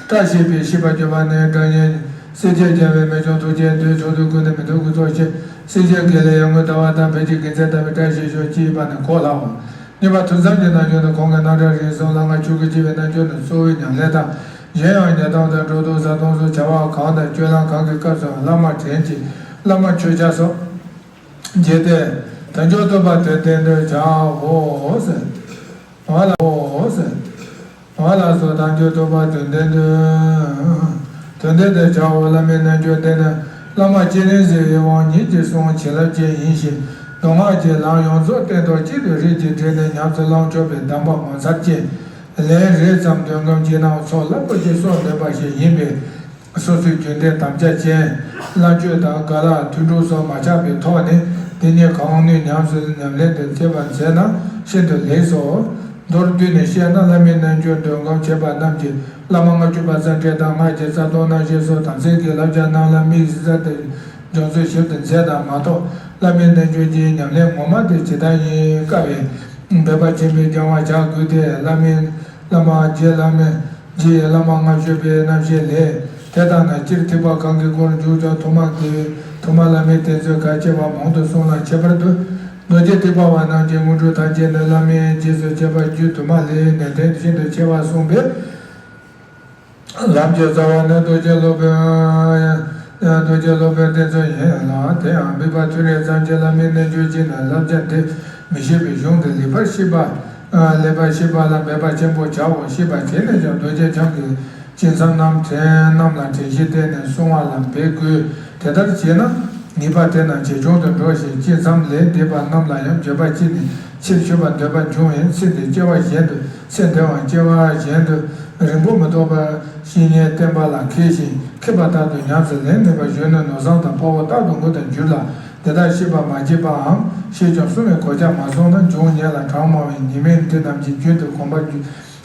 བཀྲ་ཤིས་པའི་ཤིས་པ་བརྗོད་པ་ནི། སྒྲ་སྙན་སྲིད་ཞིར་རྒྱལ་བའི་རྨད་བྱུང་ཐུགས་རྗེའི་མཐུ། ཕྱོགས་དུས་ཀུན་ཏུ་མི་ཐོགས་ཀུན་རྫོགས་ཤིང་། སྲིད་ཞིའི་དགེ་ལེགས་ཡར་ངོའི་ཟླ་བ་ལྟར། ཕན་ཕྱིར་དགེ་མཚན་དམ་པའི་བཀྲ་ཤིས་ཤོག་ཅེས་པ་ནི་གོ་སླའོ། གཉིས་པ་ཐུན་མཚམས་ཀྱི་རྣལ་འབྱོར་ནི། གོང་གི་རྣམ་གྲངས་རིམ་གསུམ་ལ་ང་ཆོས་སྐུ་སྐྱེ་བའི་རྣལ་འབྱོར་ནི་གཙོ་བོའི་ཉམས་ལེན་དང་། གཞན་ཡང་ཉལ་སྟངས་དང་འགྲོ་འདུག་ཟ་འཐུང་སོགས་བྱ་བ་གང་དང་སྤྱོད་ལམ་གང་གི་སྐབས་སུ་བླ་མ་དྲན་ཅིང་བླ་མ་མཆོད་བྱ་སོགས་བགྱིས་ཏེ། དལ་འབྱོར་ཐོབ་པ་དོན་ལྡན་དུ་བྱའོ་ཟེར། འོ་ལགས་སོ། འོ་ལགས་སོ། དལ་འབྱོར་ཐོབ་པ་དོན་ལྡན་དུ། དོན་ལྡན་དུ་བྱའོ། བླ་མའི་རྣལ་འབྱོར་འདི་ནི། བླ་མ་སྤྱན་རས་གཟིགས་དབང་བརྙེས་ཀྱི་གསུང་བྱིན་རླབས་ཅན་ཡིན་ཞིང་། མདོ་སྔགས་ཀྱི་ལམ་ཡོངས་རྫོགས་སྟན་ཐོག་གཅིག་ཏུ་རིམ་གྱིས་བསྒྲིལ་ནས་ཉམས་སུ་བླང་ཆོག་པའི་གདམས་པ་ངོ་མཚར་ཅན། ལན་རེ་ཙམ་འདོན་སྒོམ་བགྱིས་ན་ཚོགས་རླབས་པོ་ཆེ་གསོག་ནུས་པ་ཞིག་ཡིན་པས། སོ་སོའི་རྒྱུན་ལྡན་དམ་བཅའ་ཅན། བླ་མཆོད་དང་། དགའ་ལྷག་ཐུན་དྲུག་སོགས་མ་ཆག་པའི་ཐོག་ནས་འདི་ཉིད་གང་ནུས་ཉམས་སུ་ཉམས་ལེན་དུ་བྱེད་པར་མཛད་ན་ཤིན་ཏུ་ལེགས་སོ། མདོར་བསྡུས་ནས་བཤད་ན། བླ་མའི་རྣལ་འབྱོར་འདོན་སྒོམ་བྱེད་པ་རྣམས་ཀྱིས་བླ་མ་ལྔ་བཅུ་པ་ཙམ་འབྲས་དང་སྔགས་ཀྱི་རྩ་ལྟུང་རྣམ་བཤད་སོགས་དམ་ཚིག་གི་བསླབ་བྱ་རྣམས་ལ་དམིགས་བསལ་དུ་སྦྱོང་ཚུལ་ཞིབ་ཏུ་མཛད་དང་མ་གཏོགས། བླ་མའི་རྣལ་འབྱོར་གྱི་ཉམས་ལེན་ངོ་མ་དེ་ཇི་ལྟར་ཡིན་དཀའ་བས། འབད་པ་ཆེན་པོས་སྦྱང་བར་བྱ་དགོས་ཏེ། བླ་མའི་བླ་མ་རྗེ་བླ་མའི་རྗེ་ཡི་བླ་མ་ལྔ་བཅུ་པའི་རྣམ་བཤད་ལས། དེ་ལྟ་ན་སྤྱིར་ཐེག་པ་གང་གི་སྐོར་མཇུག་ཀྱང་ཐོག་མ་དགེ་བའི་ཐོག་མ་བླ་མའི་བསྟན་ཚུལ་ཁ་ཕྱེ་བ་མང་དུ་གསུངས་ལ། ཁྱད་པར་དུ་རྡོ་རྗེ་ཐེག་པ་བ་རྣམས་ཀྱི་དངོས་གྲུབ་ཐམས་ཅད་ནི་བླ་མའི་རྗེས་སུ་བྱེད་པ་རྒྱུ་དུ་མ་ལས་ནི་དོན་ཤིན་ཏུ་ཆེ་བར་གསུངས་པས། ལམ་གྱི་རྩ་བ་ནི་རྡོ་རྗེ་སློབ་དཔོན། རྡོ་རྗེ་སློབ་དཔོན་བསྟན་ཚུལ་ཡིན་ལ། དེ་ཡང་འབད་པ་ཐུན་རེ་ཙམ་གྱིས་བླ་མའི་རྣལ་འབྱོར་གྱི་ནི་བསླབ་བྱ་འདི་མི་ཤེས་པའི་གཞུང་དུ་ལེགས་པར་ཤེས་པ། ལེགས་པར་ཤེས་པ་ལ་འབད་པ་ཆེན་པོ་བྱའོ། ཤེས་པ་བྱས་ནས་ཀྱང་རྡོ་རྗེ་འཆང་གིས་ཅི་བསམ་རྣམས་དྲན། རྣམས་ལ་དྲན་ཤེས་བསྟེན་ནས་བསྲུང་བ་ལ་འབད་དགོས། དེ་ལྟར་བྱས་ན་ངེས་པར་དེ་རྣམས་ཇེ་ཆུང་དུ་འགྲོ་ཞིང་། ཅི་བསམ་ལས་འདས་པ་རྣམས་ལ་ཡང་འགྱོད་པ་སྐྱེས་ནས་ཕྱིར་འཆོས་པར་འདོད་པ་འབྱུང་བས། ཚེ་འདིའི་སྐྱེ་བ་གཞན་དུ། ཚེ་འདི་བའང་སྐྱེ་བ་གཞན་དུ་རིང་པོ་མི་ཐོགས་པར་བཤེས་གཉེན་བསྟེན་པ་ལ་མཁས་ཤིང་མཁས་པ་ལྟར་དུ་ཉམས་སུ་ལེན་ནུས་པ་གཞོན་ནུ་ནོར་བཟང་དང་དཔའ་བོ་ལྟར་དུ་མགོ་དང་འགྱུར་ལ། དེ་ལྟར་ཤེས་པ་མ་སྐྱེས་པའམ་ཤེས་ཀྱང་སྲུང་བའི་གོ་ཆ་མ་སོང་ན་འབྱུང་ཉེན་ལ་གྲངས་མང་བས། ཉེས་དམིགས་འདི་རྣམས་ཀྱིས་རྒྱུན་དུ་གོམས་པ་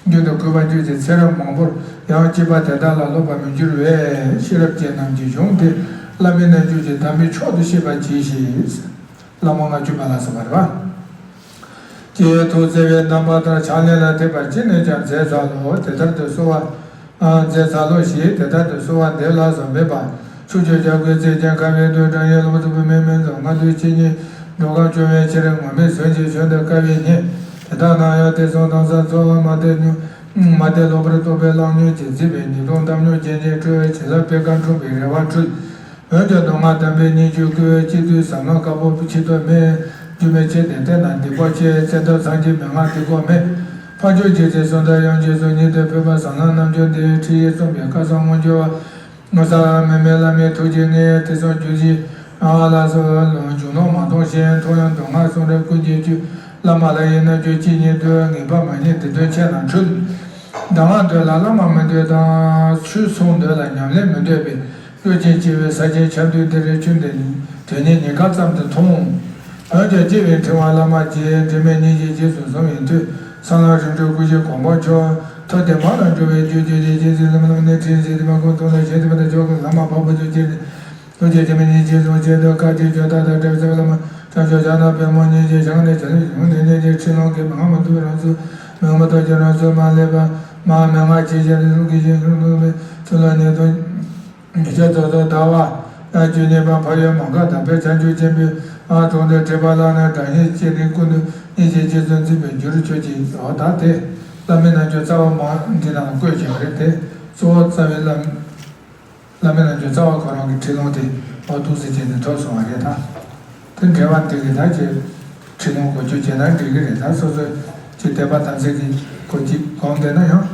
རྒྱུན་དུ་བསྐུལ་བ་རྒྱུད་ཀྱི་ཚེ་རབས་མང་པོར་ཡང་སྐྱེས་པ་དེ་དག་ལ་སློབ་པར་མི་འགྱུར་བས། ཤེས་རབ་ཅན་རྣམས་ཀྱིས་གཞུང་འདི་བླ་མའི་རྣལ་འབྱོར་གྱི་དམ་པའི་མཆོག་ཏུ་ཤེས་པར་གྱིས་ཤིག། བླ་མ་ལྔ་བཅུ་པ་ལ་སོགས་པ་རེད་པ། ཀྱེ་ཐུགས་བརྩེ་བའི་བསྟན་པ་ལྟར། ཕྱག་ལེན་ལ་ཐེག་པ་ཅི་ནས་ཀྱང་མཛད་འཚལ་ལོ། དེ་ལྟར་དུ་གསོལ་བ། ཨ། མཛད་འཚལ་ལོ་ཞེས་དེ་ལྟར་དུ་གསོལ་བ་འདེབས་ལ་བཟོད་མེད་པ། ཕྱོགས་བཅུའི་འཇའ་གུར་བརྩེགས་ཀྱང་ཁ་བའི་འདོད་སྒྲ་ཡི། ལོངས་སུ་སྤོས་མེ་མེ་ཚོགས་ལྔ་བདོའི་ཆོས་ཉིད་འགྲོ་ཁམས་སྐྱོང་བའི་ཕྱིར། ངུར་སྨྲིག་ཟོན་ཅིང་བཞོན་དུ་དཀའ་བའི་ཉེན། དེ་དག་ན་ཡང་དེ་གསུམ་དམ་སྲི་ཚོགས་མ་དད་མྱོང་། མ་དད་ལོག་པར་རྟོག་པའི་ལམ་མྱོང་ཅན། བརྫིས་པའི་ཉེས་ལྟུང་དམ་ཉམས་རྒྱན་ཆེན་སྤྲུལ། བྱིན་རླབས་སྤེལ་ཁ་འཁྲུགས་པའི་རེ་བ་འཁྲུལ། འོན་ཀྱང་མདོ་སྔགས་དམ་པའི་སྙིང་བཅུད་བསྐུལ། སྤྱི་དོན་བསམ་ལམ་དཀར་པོ་ཕྱི་དོན་མེད། རྒྱུ་མེད་ཆོས་དེ་བསྟན་ན་སྡིག་པ་ཆེ། བཙན་ཐབས་སངས་རྒྱས་མན་ངག་སྡིག་གོ་མེད། ཕར་ཕྱོགས་རྗེ་བཙུན་གསུམ་དང་དབྱངས་ཅན་སོགས། ཉིད་དུ་ཕེབས་པ་བསམ་ལམ་རྣལ་འབྱོར་འདི། ཁྲིད་ཡིག་གསུངས་པའི་བཀའ་གསུང་མངོན་གྱུར་པ། ངོ་མཚར་མི་མེད་བླ་མའི་ཐུགས་རྗེ་ངས། དེ་གསུང་རྒྱུད་བཞི་ལ་སོགས་ལུང་འཇུག་ལུང་མ་མཐོང་ཞིང་། མཐོང་ཡང་མདོ་སྔགས་གསུང་རབ་ཀུན་གྱི་བཅུད། བླ་མ་ལྷ་ཡི་རྣལ་འབྱོར་ཅི་སྙེད་དུ། ངེས་པ་མ་རྙེད་འདི་དོན་ཆེ་ན་འཁྲུལ། གདམས་ངག་འདོད་ལ་བླ་མ་མི་འདོད་དང་། ཆོས་ཚོགས་འདོད་ལ་ཉམས་ལེན་མི་འདོད་པའི། གཡོ་ཅན་སྐྱེ་བོའི་ས་ཆེན་ཁྱབ་འདུས་འདིར། ཆོས་འདི་དོན་གཉེར་ཉེན་ཁ་ཙམ་དུ་མཐོང་། འོན་ཀྱང་སྐྱེ་བའི་འཁྲི་བ་བླ་མ་རྗེ། འབྲལ་མེད་གཉེན་བཞེས་རྗེས་སུ་བཟུང་བའི་མཐུས། སྲང་ལམ་རིམ་གྲོའི་སྐུ་བཞིའི་གོ་འཕང་མཆོག། ཐོབ་སྟེ་མ་ལ་འགྲོ་བའི་རྒྱུར་གྱུར་ཅིག། རྗེ་བཙུན་བླ་མ་ནི་ཁྲིད་ཡིག་དེ་མ་ཁོང་དུ་ལ་ཞལ་གཟིགས་པ་དང་ཆོས་སྐུ་བླ་མ་འཕགས་པ་ཚུལ་ཁྲིམས་ཀྱི་ཐུགས་རྗེ་ཆེན་པོས་ཉིད་ཅེས་གསུངས། ཆེད་དུ་བཀའ་དྲིན་བརྗོད་བརྡར་དང་བྲལ་བའི་བླ་མ་བྱང་ཆུབ་ཕྱག་ན་པདྨོ་ཉིད་ཀྱི་ཞལ་ནས་བྱ་ལུགས་གཞུང་འདི་ཉིད་ཀྱི་ཁྲིད་ལུང་གི་མན་ངག་མི་སྡུག་པའི་རང་ཚུལ། མན་ངག་མི་སྟོར་གྱི་རང་ཚུལ་མ་བསླད་པ། མ་མན་ངག་ཆེ་ཞིང་རིང་ལུགས་ཀྱི་ཞིང་ཁམས་ལུགས་པའི་ཚུལ་ལ་ཉེ་དུ། ཉེ་ཆར་ཚོགས་སུ་ཟླ་བ་བཅུ་གཉིས་པ་འཕགས་ཡུལ་མ་ག་དྷ་པའི་བྱང་ཆུབ་ཆེན་པོའི་ཨ་གྲོང་དུ་ཁྲིད་པ་ལ་ནི་དགྲ་གཉེན་སྐྱེ་རིང་ཀུན་ཏུ་གཉེན་བཞེས་རྗེས་སུ་འཛིན་པའི་རྒྱུར་ཆོས་ཅན། འོ་ད་དེ་བླ་མའི་རྣལ་འབྱོར་རྩ་བ་མ་འདི་ནང་ལ་བཀོད་བཞག་པ་རེད་དེ། གཙོ་བོ་རྩ་བའི་བླ་བླ་མའི་རྣལ་འབྱོར་རྩ་བ་ཁོ་རང་གི་ཁྲིད་ལུང་དེ་འོ་ཐུགས་རྗེ་ཅན་དེ་ཐོབ་སོང་བ་རེད་ད། དེ་འགྲེལ་པ་དེ་གི་ད་ཀྱི་ཁྲིད་ལུང་གོ་རྒྱུ་བྱས་ན་འགྲིག་གི་རེད་ད། སོ་སོ་ཀྱི་དད་པ་དམ་ཚིག་གི་གོ་ཅིག་གོམས་བསྡད་ན་ཡང་།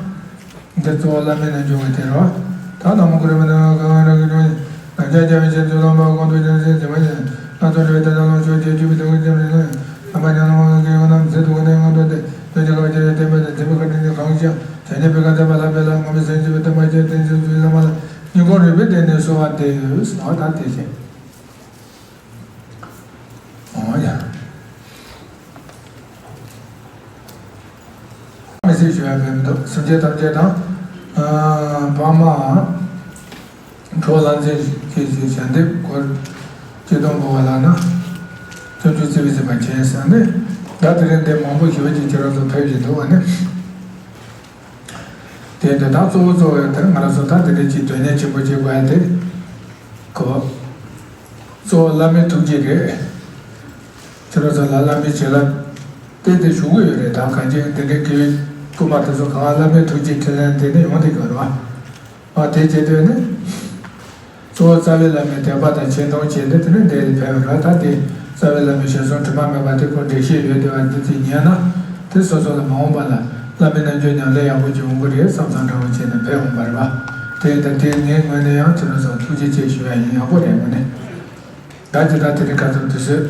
འདི་གཙོ་བོ་བླ་མའི་རྣལ་འབྱོར་གྱི་དེ་རེད་བ། ད་ལམ་ཀུ་རེ་མ་ནང་གང་རང་གི་ནང་ནང་བརྒྱ་བརྒྱ་བའི་ཆེད་དུ་ལམ་པ་གོང་དུ་ཀྱང་སེམས་བྱེད་མ་ཡིན། ང་ཚོ་རེ་བའི་དེ་དང་ལོངས་སྤྱོད་རྒྱས་གྱུར་པའི་དོན་གྱི་སེམས་རེ་ལ་ཡང་ལམ་པ་ཉམས་ལེན་དབང་གི་ཡོད་རྣམས་ཚེ་སྟོང་གི་གནས་ལྔ་དང་ལྡན་དོན་གྱི་དགའ་བ་སྐྱེ་བའི་བསྟན་པ་དང་མཛད་པའི་བཀའ་དྲིན་གྱི་གང་ཞིག་བྱང་ཆུབ་པའི་བཀའ་སྩལ་པ་ལྷག་པའི་ལམ་ངོ་མའི་སེམས་བསྐྱེད་པའི་བསྟན་པ་ཅན་བསྟན་བཅོས་ཚུལ་བླ་མ་ལ་སྙིང་ཁོང་རུས་པའི་གཏིང་ནས་གསོལ་བ་འདེབས་ཟེར་བ་ད་དེ་བཞིན། འོ་ཡ། མི་སྲིད་ཞུ་ཡ་མེད་མི་འདུག་སེམས་ཅན་ཐམས་ཅད་དང་། ཨ། ཕ་མ། གྲོགས་ལྷ་འཛིན་བཅས་ཀྱི་ཞལ་འདེབས་སྐོར་སྤྱི་སྡོམ་པོ་བ་ལགས་ན། སྤྱོད་འཇུག་རྩིས་པའི་སྲིད་པ་མཁྱེན་ས་ནི། ད་དེ་རིང་འདི་མང་པོ་ཞུ་བ་ཅིག་ཁྱེད་རང་ཚོ་ཕེབས་བཞིན་འདུག་བ་ནི། དེ་འདི་དག་གཙོ་བོ་གཙོ་བོ་དེ་ང་རང་ཚོ་ད་དེ་འདྲ་ཅིག་དོན་གཉེར་ཆེན་པོ་བྱེད་དགོས་ཡ་དེ། གོ། གཙོ་བོ་བླ་མའི་ཐུགས་རྗེ་རེད། ཁྱེད་རང་ཚོ་ལ་བླ་མའི་བྱིན་རླབས་ཏན་ཏན་ཞུགས་ཀྱི་ཡོད་རེད། ད་གང་ཅི་དེ་འདྲའི་དགེ་བའི་བསྐུལ་མ་དེ་ཚོ་གང་བླ་མའི་ཐུགས་རྗེ་འཕྲིན་ལས་དེ་ནས་ཡོང་བསྡད་ཀྱི་ཡོད་རེད་བ། འོ་དེ་བྱེད་དུས་ནི། གཙོ་བོ་རྩ་བའི་བླ་མའི་དད་པ་དང་ཆེ་མཐོང་བྱས་ཏེ་དེ་ནས་འདིར་ཕེབས་ར། ད་དེ་རྩ་བའི་བླ་མའི་ཞལ་གསུང་དྲི་མ་མེད་པ་དེ་ཁོ་འགྲེལ་བཤད་ཡོད་བསྡད་པ་འདི་ཚོ་ཉན་ན། དེ་སོ་སོ་ལ་མ་འོངས་པ་ལ་བླ་མའི་རྣལ་འབྱོར་ཉམས་ལེན་ཡག་པོ་ཅིག་འོང་གི་རེད་བསམ་བསམ་འདྲ་བོ་བྱས་ནས་ཕེབས་འོང་བ་རེད་བ། དེ་ཡིན་ད་དེ་ངའི་ངོས་ནས་ཡང་ཁྱེད་རང་ཚོར་ཐུགས་རྗེ་ཆེ་ཞུ་ཡ་ཡིན། ཡག་པོ་རེད་དངོས་གནས། ད་ཅི་ད་དེ་རིང་ཁ་སང་དུས་ཚོད་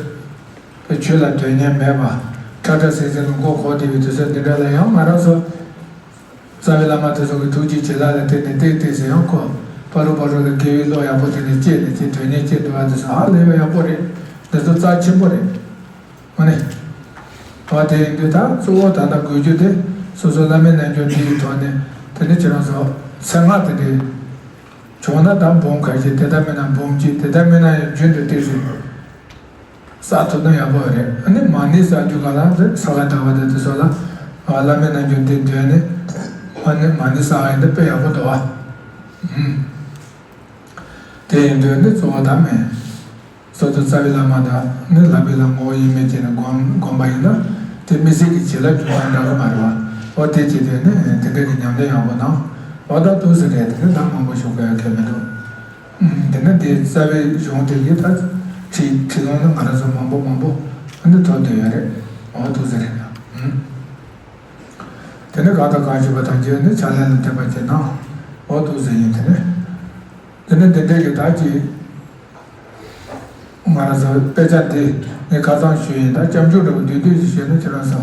དེ་ཆོས་ལ་དོན་གཉེར་མེད་པ། ཁྲ་ཁྲ་སིང་སིང་ལ་མགོ་འཁོར་བསྡད་པའི་དུས་ཚོད་འདི་འདྲ་ལ་ཡང་ང་རང་ཚོ། རྩ་བའི་བླ་མ་དེ་ཚོ་གི་ཐུགས་རྗེ་བྱིན་རླབས་ལ་བརྟེན་ནས་ཏིག་ཏིག་ཟེར་ཡང་ཁོ་ཕ་རུ་པ་རུ་ལ་དགེ་བའི་བློ་ཡག་པོ་དེ་ནས་སྐྱེས་ནས་ཅིག་དོན་གཉེར་སྐྱེས་འདུག་བ་དེ་ཚོ་ཧ་ལས་པ་ཡག་པོ་རེད། འདི་ཚོ་རྩ་ཆེན་པོ་རེད། དངོས་གནས། བ་དེ་ཡིན་དུས་ད་གཙོ་བོ་ད་ལྟ་དགོས་རྒྱུ་དེ་སོ་སོ་བླ་མའི་རྣལ་འབྱོར་འདི་ཡི་ཐོག་ནས་དེ་ནས་ཁྱེད་རང་ཚོ་མཚན་སྔགས་དེ་འདྲའི་བྱུང་ན་ད་འབུམ་ཁ་ཤས། དེ་ལྟ་མིན་ན་འབུམ་གཅིག་དེ་ལྟ་མིན་ན་ཡང་རྒྱུན་དུ་ཏིག་ཙམ། བསགས་ཐུབ་ན་ཡག་པོ་རེད། ཨ་ནི་མ་ཎི་བསགས་རྒྱུ་ག་ལ་ས་ག་ཟླ་བ་དེ་དུས་ཚོད་ལ་བླ་མའི་རྣལ་འབྱོར་འདི་འདོན་ནས་ཨ་ནི་མ་ཎི་བསགས་ཡིན་ན་དཔེ་ཡག་པོ་འདུག་ཨ། ཨུམ། དེ་ཡིན་དུས་ནི་གཙོ་བོ་ད་མེད། སོ་སོ་རྩ་བའི་བླ་མ་དང་ནི་ལྷག་པའི་བླ་ངོ་བོ་དབྱེར་མེད་ཅན་ནས་བསྒོམ་བསྒོམ་པ་ཡིན་ན་དེ་དམིགས་བསལ་གྱི་བྱིན་རླབས་འཇུག་སྟངས་འདྲ་གི་མ་རེད་བ། འོ་དེ་བྱེད་དུས་ནི་དེ་འདྲ་གི་ཉམས་ལེན་ཡག་པོ་གནང་། འོ་ད་འདུག་ཟེར་རེད། དེ་ནི་ད་མང་པོ་ཞུ་དགོས་ཡ་གལ་མི་འདུག་དེ་ནས་དེའི་རྩ་བའི་གཞུང་དེ་ཡི་ད་ཁྲིད་ཁྲིད་ལུང་ནི་ང་རང་ཚོ་མང་པོ་མང་པོ་ཨ་ནི་ཐོབ་བསྡད་ཡོད་རེད། འོ་འདུག་ཟེར་རེད་ཡ། དེ་ནས་གང་དང་གང་ཞུས་པ་ཐམས་ཅད་ནི་ཕྱག་ལེན་ལ་ཐེབས་པ་ཅིག་གནང་། འོ་འདུག་ཟེར་ཡིན། དེ་ནས་དེ་ནས་དེ་འདྲས་ཀྱི་ད་ཅིག་ང་རང་ཚོ་དཔེ་ཆ་འདི་ངས་ཁ་སང་ཞུས་ཡིན། ད་སྐྱབས་འཇུག་འདྲ་བོ་བསྡུས་བསྡུས་ཤིག་ཞུས་ན་ཁྱེད་རང་ཚོ་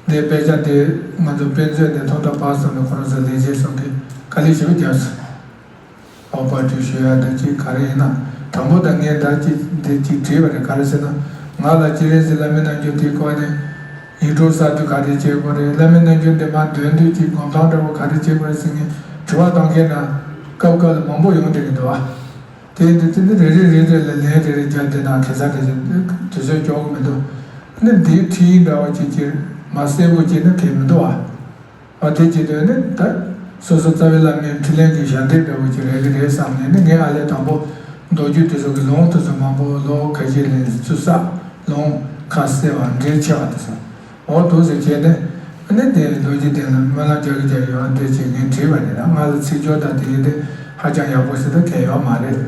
འདི་དཔེ་ཆ་འདི་ང་ཚོ་དཔེ་མཛོད་ནས་ཐོག་མཐའ་བར་གསུམ་ནས་ཁོ་རང་ཚོ་ལས་བྱེད་གསུམ་གྱིས་དཀའ་ལས་ཞེ་པོ་བརྒྱབ་སོང་། ཨོ་པར་ཊི་ཞུ་ཡ་འདི་ཅིག་ག་རེ་ཡིན་ན། དང་པོ་དང་ངས་ད་ཅིག་འདི་ཅིག་བྲིས་པ་རེད། ག་རེ་ཟེར་ན། ང་ལ་སྤྱན་རས་གཟིགས་བླ་མའི་རྣལ་འབྱོར་དེའི་སྐོར་ནས་ཡིག་འབྲུ་གསར་དུ་ག་རེ་བྱེད་དགོས་རེད། བླ་མའི་རྣལ་འབྱོར་འདི་མར་འདོན་དུས་ཅིག་སྒོམ་སྟངས་འདྲ་བོ་ག་རེ་བྱེད་དགོས་རེད་ཟེར་ངས་དྲི་བ་གཏོང་མཁན་ན་སྐབས་སྐབས་ལ་མང་པོ་ཡོང་བསྡད་ཀྱི་འདུག་བ། དེ་ཡིན་དུས་དེ་ནི་རེ་རེ་རེ་རེ་ལ་ལན་རེ་རེ་རྒྱབ་བསྡད་ན་གེ་སར་དེ་བཞིན་དུས་ཚོད་འཇོག་གི་མི་འདུག་ནི་འདིའི་ཁྲིད་ཡིག་འདྲ་བོ་ཅིག་ཅིག་མ་གསལ་པོ་ཅིག་ནི་གལ་མི་འདུག་བ། ཨ་དེ་བྱེད་དུས་ནི་ད་སོ་སོ་རྩ་བའི་བླ་མའི་འཕྲིན་ལས་ཀྱི་ཞལ་འདེབས་འདྲ་བོ་ཅིག་རེད་ཀྱི་རེད་བསམ་ནས་ནི་ངས་ཨ་ལས་དང་པོ་མདོ་རྒྱུད་དེ་ཚོ་གི་ལུང་དེ་ཚོ་མང་པོ་ལོ་ཁ་ཤས་ལ་ཚུར་བསགས། ལུང་ཁ་གསལ་བ་འགྲེལ་ཆེ་བ་དེ་ཚོ། འོ་འདུག་སེ་བྱས་ནས་ཨ་ནི་དེ་ལོ་རྒྱུས་སྟེང་ལ་སྨོན་ལམ་རྒྱག་གི་རྒྱག་ཡོད། ཨ་འདྲ་ཅིག་ངས་བྲིས་པ་རེད། ད་ང་ལ་ཚིག་སྦྱོར་དང་དེ་ཡིན་ཏེ་ཧ་ཅང་ཡག་པོ་ཞིག་ད་གལ་ཡོད་མ་རེད།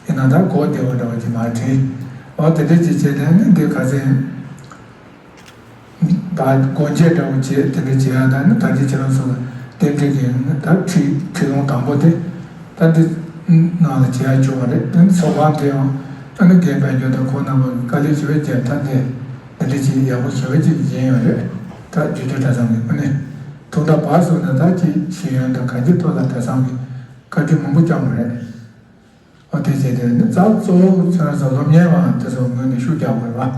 ཡིན་ན་ད་གོ་བདེ་བོ་འདྲ་བོ་ཅིག་མར་བྲིས། འོ་དེ་འདྲ་ཅིག་བྱས་ནས་ཨ་ནི་འདི་ཁ་སང་ད་སྒོ་འབྱེད་འདྲ་བོ་བྱས་དེ་འདྲ་བྱེད་ཡ། ད་ནི་ད་ལྟའི་ཁྱེད་རང་ཚོ་ལ་རྟེན་འབྲེལ་གྱི་ད་ཁྲིད་ཁྲིད་ལུང་དང་པོ་དེ་ད་འདི་ནང་ལ་བྱེད་ཡ་བྱུང་བ་རེད། དེ་ནི་ཚོགས་ཁང་དེ་ཡང་ཨ་ནི་རྒན་དཔལ་འབྱོར་དང་ཁོང་རྣམ་པ་གི་དཀའ་ལས་ཞེ་པོ་བརྒྱབ། ད་དེ་འདི་འདྲ་ཅིག་ཡག་པོ་ཞེ་པོ་ཅིག་ཡིན་ཡོད་རེད། ད་རྒྱུད་སྟོད་གྲྭ་ཚང་གི་ཨ་ནི་ཐོག་མཐའ་བར་གསུམ་ནས་ད་ཅིག་ཤེས་ཡོན་དང་གང་ཅིའི་ཐོག་ལ་གྲྭ་ཚང་གི་བཀའ་དྲིན་མང་པོ་བསྐྱངས་པ་རེད། ཨོ་དེ་བྱས་ཏེ་ནི་རྩ་གཙོ་བོ་ཁྱེད་རང་ཚོ་སློབ་གཉེར་བ་དེ་ཚོ་ངོས་ནས་ཤུགས་རྒྱག་དགོས་པ།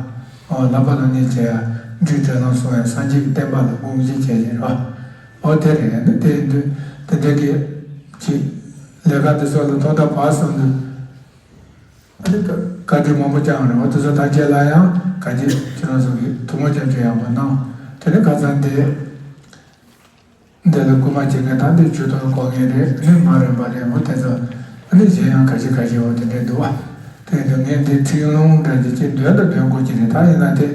ཨོ་བསླབ་པ་སློབ་གཉེར་བྱེད་ཡ། འབྲི་སྒྲོལ་ལམ་སྲུང་ཡ། སངས་རྒྱས་ཀྱི་བསྟན་པ་ལ་དབུ་འབྱེད་བྱེད་ཡ་རེད་བ། ཨོ་དེ་རེད། ནི་དེ་ཡིན་དུས་དེ་འདྲ་གི་ཅིག་ལས་ཀ་དེ་ཚོ་ལ་ཐོག་མཐའ་བར་གསུམ་དུ་ཨ་ནི་བཀའ་དྲིན་མང་པོ་བསྐྱངས་རེད་བ། དེ་ཚོ་ཐམས་ཅད་ལ་ཡང་གང་ཅི་ཁྱེད་རང་ཚོ་གིས་ཐུགས་སྨོན་སྐྱབས་འཇུག་ཡག་པོ་གནང་། དེ་ནི་ཁ་སང་དེ། འདི་ལ་སྐུལ་མ་བྱེད་མཁན་ད་འདི་ཇུས་གཏོགས་གོ་མཁན་རེད། ནི་མ་རན་པ་རེད། འོ་དེ་ཚོ་ནི་གཞན་ཡང་ཁ་ཤས་ཁ་ཤས་འོ་དེ་འདྲས་འདུག་བ། དེ་འདི་ངས་འདི་ཁྲིད་ལུང་འདྲ་ཅིག་ཅིག་འདོན་དང་འདོན་དགོས་ཀྱི་རེད། ད་ཡིན་ན་དེ་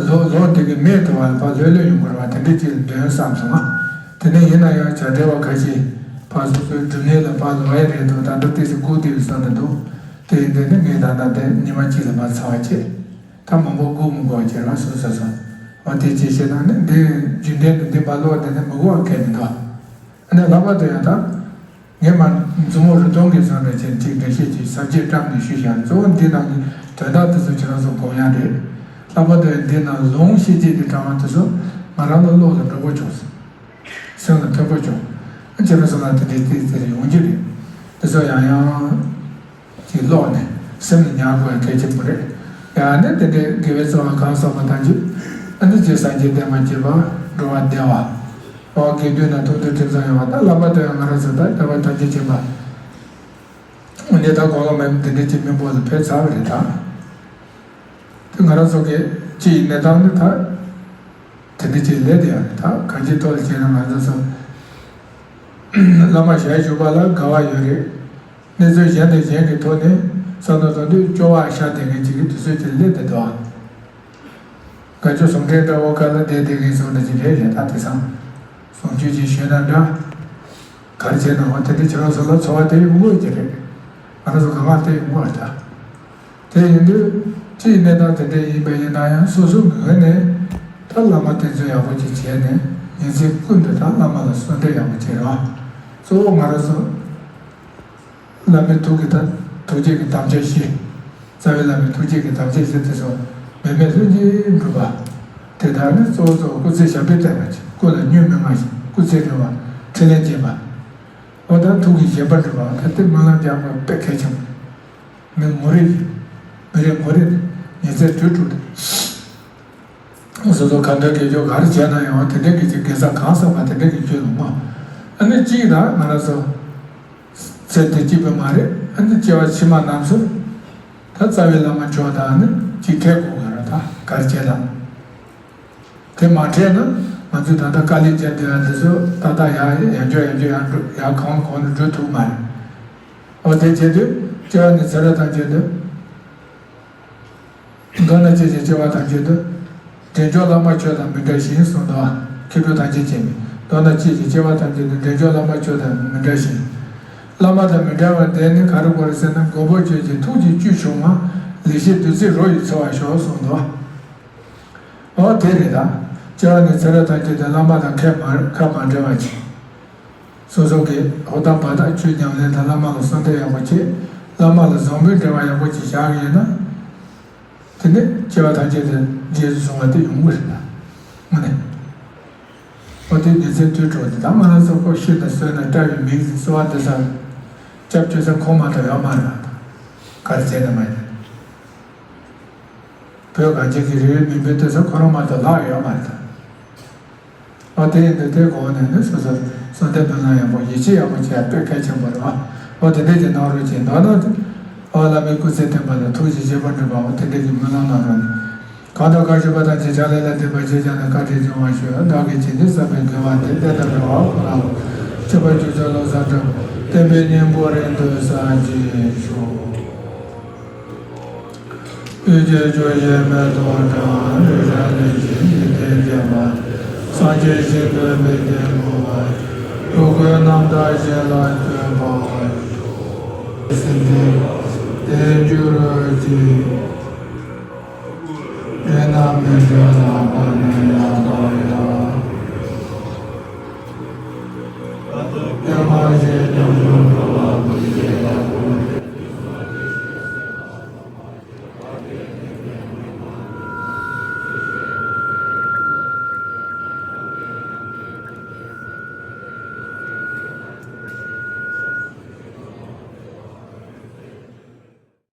ལོ་ལོ་འདི་གི་མེད་འགྲོ་བ་ལ་ཕར་ལྷོད་ལྷོད་ཡོང་དགོས་རེད་བ། དེ་འདྲས་ཅིག་འདོན་བསམ་སོང་ང་། དེ་ནས་ཡིན་ན་ཡང་བྱ་བྲལ་བ་ཁ་ཤས་ཕར་སོ་སོའི་སྒྲུབ་གནས་ལ་ཕར་ལོག་ཡ་རེད་འདུག་ད་ལྟ་ཏོག་ཙམ་སྒུག་བསྡད་ཡོད་བསམ་གྱི་འདུག་དེ་ཡིན་དུས་ནི་ངས་ད་ལྟ་དེ་ཉི་མ་གཅིག་ལ་མར་ཚར་བ་བྱས། ད་མང་པོ་སྒུག་མི་དགོས་ཀྱི་རང་སོ་སོ་སོ། འོ་དེ་ཅི་བྱས་ན་ནི་འདི་རྒྱུན་ལྡན་དུ་འདི་མ་ལོག་དེ་ནི་མི་དགོས་པ་གལ་མི་འདུག་ཨ་ནི་ལྷག་པར་དུ་ཡང་ད་ངས་མ་མཛུབ་མོ་རི་དོང་གི་བཟོ་འདྲ་བྱས་ཅིག་འགྲེལ་བཤད་ཅིག་ཟབ་རྒྱས་བཀྲམ་ནས་ཞུས་བཞག་གཙོ་བོ་འདི་ནང་གི་དོན་དག་དེ་ཚོ་ཁྱེད་རང་ཚོ་དགོངས་ཡག་རེད། ལྷག་པར་དུ་ཡང་འདི་ནང་ལུང་བཤད་རྒྱུ་དེ་དྲང་བ་དེ་ཚོ་ང་རང་ལ་བློ་ལ་འགྲོ་གི་བྱུང་སོང་། སེམས་ལ་ཐོན་གི་བྱུང་། ཁྱེད་རང་ཚོ་ལ་དེ་འདྲའི་ཏིག་ཙེ་ཡོང་རྒྱུ་རེད། དེ་ཚོ་ཡང་ཡང་གི་ཀློག་ནས་སེམས་ལ་ཉར་དགོས་པ་གལ་ཆེན་པོ་རེད། ཡང་ནི་དེ་འདྲའི་དགེ་བའི་རྩ་བ་གང་བསགས་པ་ཐམས་ཅད་ཨ་ནི་རྗེ་སངས་རྒྱས་བསྟན་པ་རྒྱས་པ། འགྲོ་བ་བདེ་བ། འོ་དགེ་འདུན་ན་ཐུགས་མཐུན་ཁྲིམས་གཙང་ཡོང་བ་དང་། བླ་མ་དང་ཡང་ང་རང་ཚོ་དང་བསྟན་པ་ཐམས་ཅད་མཁྱེན་པ། འོ་ནི་ད་གོ་ལ་མེད་འདི་འདྲའི་ཅིག་མི་འབོར་ལ་ཕེབས་ཚར་བ་རེད་ད། དེ་ང་རང་ཚོ་གི་སྤྱི་ཡི་གནས་སྟངས་ནི་ད་དེ་འདྲའི་ཅིག་སླེབས་བསྡད་ཡོད་རེད་ད། གང་ཅིའི་ཐོག་ལ་བྱས་ན་ང་ཚོ་ཚོ་བླ་མ་ཞལ་བཞུགས་པ་ལ་དགའ་བ་ཡོད་རེད། གནས་ཚུལ་གཞན་དང་གཞན་གྱི་ཐོག་ནས་བསམ་བློ་གཏོང་དུས་སྐྱོ་བ་ཤར་བསྡད་མཁན་ཅིག་གི་དུས་ཚོད་ཅིག་སླེབས་བསྡད་འདུག་ཨ། དགའ་སྐྱོ་ཟུང་འབྲེལ་འདྲ་བོ་ག་ལ་བསྡད་བསྡད་མཁན་ཚོ་འདྲ་ཅིག་རེད་རེད་ད། དེང་སང་ཟུང་འཇུག་ཅིག་ཞུས་ན་འདྲ། ག་རེ་བྱས་ན་འོ་དེ་འདྲ་ཁྱེད་རང་ཚོ་ལ་ཚོར་བ་དེ་ཡོང་གི་ཡོད་ཀྱི་རེད། ང་རང་ཚོ་གང་ག་དེ་ཡོང་གི་རེད་ད། དེ་ཡིན་དུས་སྤྱིའི་གནས་སྟངས་དེ་འདྲ་ཡིན་པ་ཡིན་ན་ཡང་སོ་སོའི་ངོས་ནས་ད་བླ་མ་བསྟེན་ཚུལ་ཡག་པོ་ཅིག་བྱས་ནས་ཉིན་མཚན་ཀུན་ཏུ་ད་བླ་མ་ལ་གསོལ་འདེབས་ཡག་པོ་བྱེད་རོགས། གཙོ་བོ་ང་རང་ཚོ་བླ་མའི་ཐུགས་ཀྱི་ད་ཐུགས་རྗེ་གི་དམ་བཅའ་བཞི། རྩ་བའི་བླ་མའི་ཐུགས་རྗེ་གི་དམ་བཅའ་བཞི་དེ་ཚོ་མེད་མེད་ལྷུན་གྱིས་འགྲུབ་པ། དེ་དག་ནི་གཙོ་བོ་གཙོ་བོ་སྐུ་ཚེ་ཞབས་པད་བརྟན་པ་ཅིག་སྐུ་ལ་གཉུག་མའི་སྔགས་ཤིག་སྐུ་ཚེ་རིང་བ། འཕྲིན་ལས་རྒྱས་པ། འོ་ད་ཐུགས་ཀྱི་བཞེད་པ་འགྲུབ་པ། ད་དེ་སྨོན་ལམ་རྒྱག་དགོས་དཔེ་གལ་ཆེན་པོ། མི་ངོ་རེ་ཡིན། མི་རེ་ངོ་རེ་ནི་ཉིན་མཚན་དུས་དྲུག་ཏུ། སོ་སོ་ག་འདྲ་དགེ་སྦྱོར་ག་རེ་བྱས་ན་ཡང་དེ་འདྲ་གི་ཅིག་དགེ་རྩ་གང་བསགས་པ་དེ་འདྲ་གི་རྒྱུད་ལ་བསྔོ། ཨ་ནི་གཅིག་དང་ང་རང་ཚོ་ཚེ་འདི་གཅིག་པུ་མ་རེད། ཨ་ནི་སྐྱེ་བ་ཕྱི་མ་རྣམས་སུ་ད་རྩ་བའི་བླ་མ་མཆོག་དང་ནི་གཅིག་འཕྲད་དགོས་ག་རེ་ད་ག་རེ་བྱས་ན། དེ་མ་འཕྲད་ན་ང་ཚོས་ད་ལྟ་དཀའ་ལས་བརྒྱབ་བསྡད་ཡ་འདི་ཚོ་ཏག་ཏག་ཡར་ཡར་འགྲོ་ཡར་འགྲོ་ཡར་འགྲོ་ཡར་གོང་གོང་ནས་འགྲོ་ཐུབ་མ་རེད། འོ་དེ་བྱེད་དུས་སྐྱེ་བ་ནས་ཚེ་རབས་ཐམས་ཅད་དུ། མདོར་ན་སྐྱེ་ཞིང་སྐྱེ་བ་ཐམས་ཅད་དུ། འདྲེན་མཆོག་བླ་མ་མཆོག་དང་མི་འབྲལ་ཞིང་གསུངས་འདུག་མཁས་གྲུབ་ཐམས་ཅད་མཁྱེན་པས། མདོར་ན་སྐྱེ་ཞིང་སྐྱེ་བ་ཐམས་ཅད་དུ་འདྲེན་མཆོག་བླ་མ་མཆོག་དང་མི་འབྲལ་ཞིང་། བླ་མ་དང་མི་འབྲལ་བ་དེ་ནི་ག་རེ་དགོས་རེད་ཟེར་ན། མགོན་པོ་ཁྱོད་ཀྱི་ཐུགས་ཀྱི་བཅུད་ཕྱུང་བ། ལེགས་བཤད་བདུད་རྩིའི་རོ་ཡིས་འཚོ་བར་ཤོག་གསུངས་འདུག་འོ་དེ་རེད་ད། སྐྱེ་བ་ནས་ཚེ་རབས་ཐམས་ཅད་དུ་བླ་མ་དང་ཁ་མ་ཁ་མ་འབྲལ་བ་ཅིག་སོ་སོ་གི་ཧོབ་ཏ་བ་ཏ་ཆོས་ཉམས་ལེན་དང་བླ་མ་ལ་གསོལ་འདེབས་ཡག་པོ་བྱེད། བླ་མ་ལ་བཟང་པོའི་འབྲེལ་བ་ཡག་པོ་ཅིག་བཞག་གི་ཡོད་ན། དེ་ནི་སྐྱེ་བ་ཐམས་ཅད་དུ་རྗེས་སུ་བཟུང་བ་དེ་ཡོང་གི་རེད་ད། དངོས་གནས། འོ་དེ་ཉིན་མཚན་དུས་དྲུག་དེ་དག་ང་རང་ཚོ་ཁོ་ཤི་དང་གསོན་དང་བཀྲ་བའི་མིང་གསོལ་བ་འདེབས་ས། སྐྱབས་བཅོལ་ས་ཁོ་མ་གཏོགས་ཡོད་མ་རེད་ད། ག་རེ་བྱས་ན་མ་ཡིན། བོད་གངས་ཅན་གྱི་རི་བོའི་མུན་པའི་གཏོས་ས་ཁོ་རང་མ་གཏོགས་ལྷག་ཡོད་མ་རེད་ད། ཨོ་དེ་ཡིན་དུས་དེ་གོང་ནས་ནི་སོ་སོར་གསོལ་འདེབས་སྨོན་ལམ་ཡག་པོ་ཡིད་ཆེས་ཡག་པོ་བྱེད་ཡ་དཔེ་གལ་ཆེན་པོ་རེད་བ། ཨོ་དེ་འདྲས་ཀྱི་གནང་རོགས་གྱིས། མདོར་ན་ཨོ་བླ་མའི་སྐུ་ཚེ་བརྟན་པ་དང་ཐུགས་རྗེ་བཞེད་པ་འགྲུབ་པ། ཨོ་དེ་འདྲས་ཀྱི་སྨོན་ལམ་གནང་རོགས་གནང་། གང་དག་བཀའ་བཞིན་པ་ཐམས་ཅད་ཕྱག་ལས་ལ་འདེབས་པར་བྱེད་ཀྱང་ན། བཀའ་དྲིན་ཆེ་བར་ཞུ། བདག་གིས་བྱིན་གྱིས་བརླབས་པའི་དགེ་བ་འདི། བསྟན་དང་འགྲོ་བ་ཀུན་ལ་མཆོད་པར་གྱུར་ཅིག་བློ་བཟང་གྲགས་པའི་བསྟན་པའི་སྙིང་པོ་རིང་དུ་གསལ་བར་ཤོག་ཡུལ་གྱི་ཆོས་བཞིན་མེ་ཏོག་བཀྲ། རི་རབ་གླིང་བཞིན་འཇིག་རྟེན་བརྟན་པ། སངས་རྒྱས་ཞིང་དུ་མི་ལྡན་མོ་བ། འགྲོ་ཀུན་རྣམ་དག་ཞིང་ལ་སྤྱོད་པ། སེམས་ལྡན་བརྟན་གྱུར་ཅིག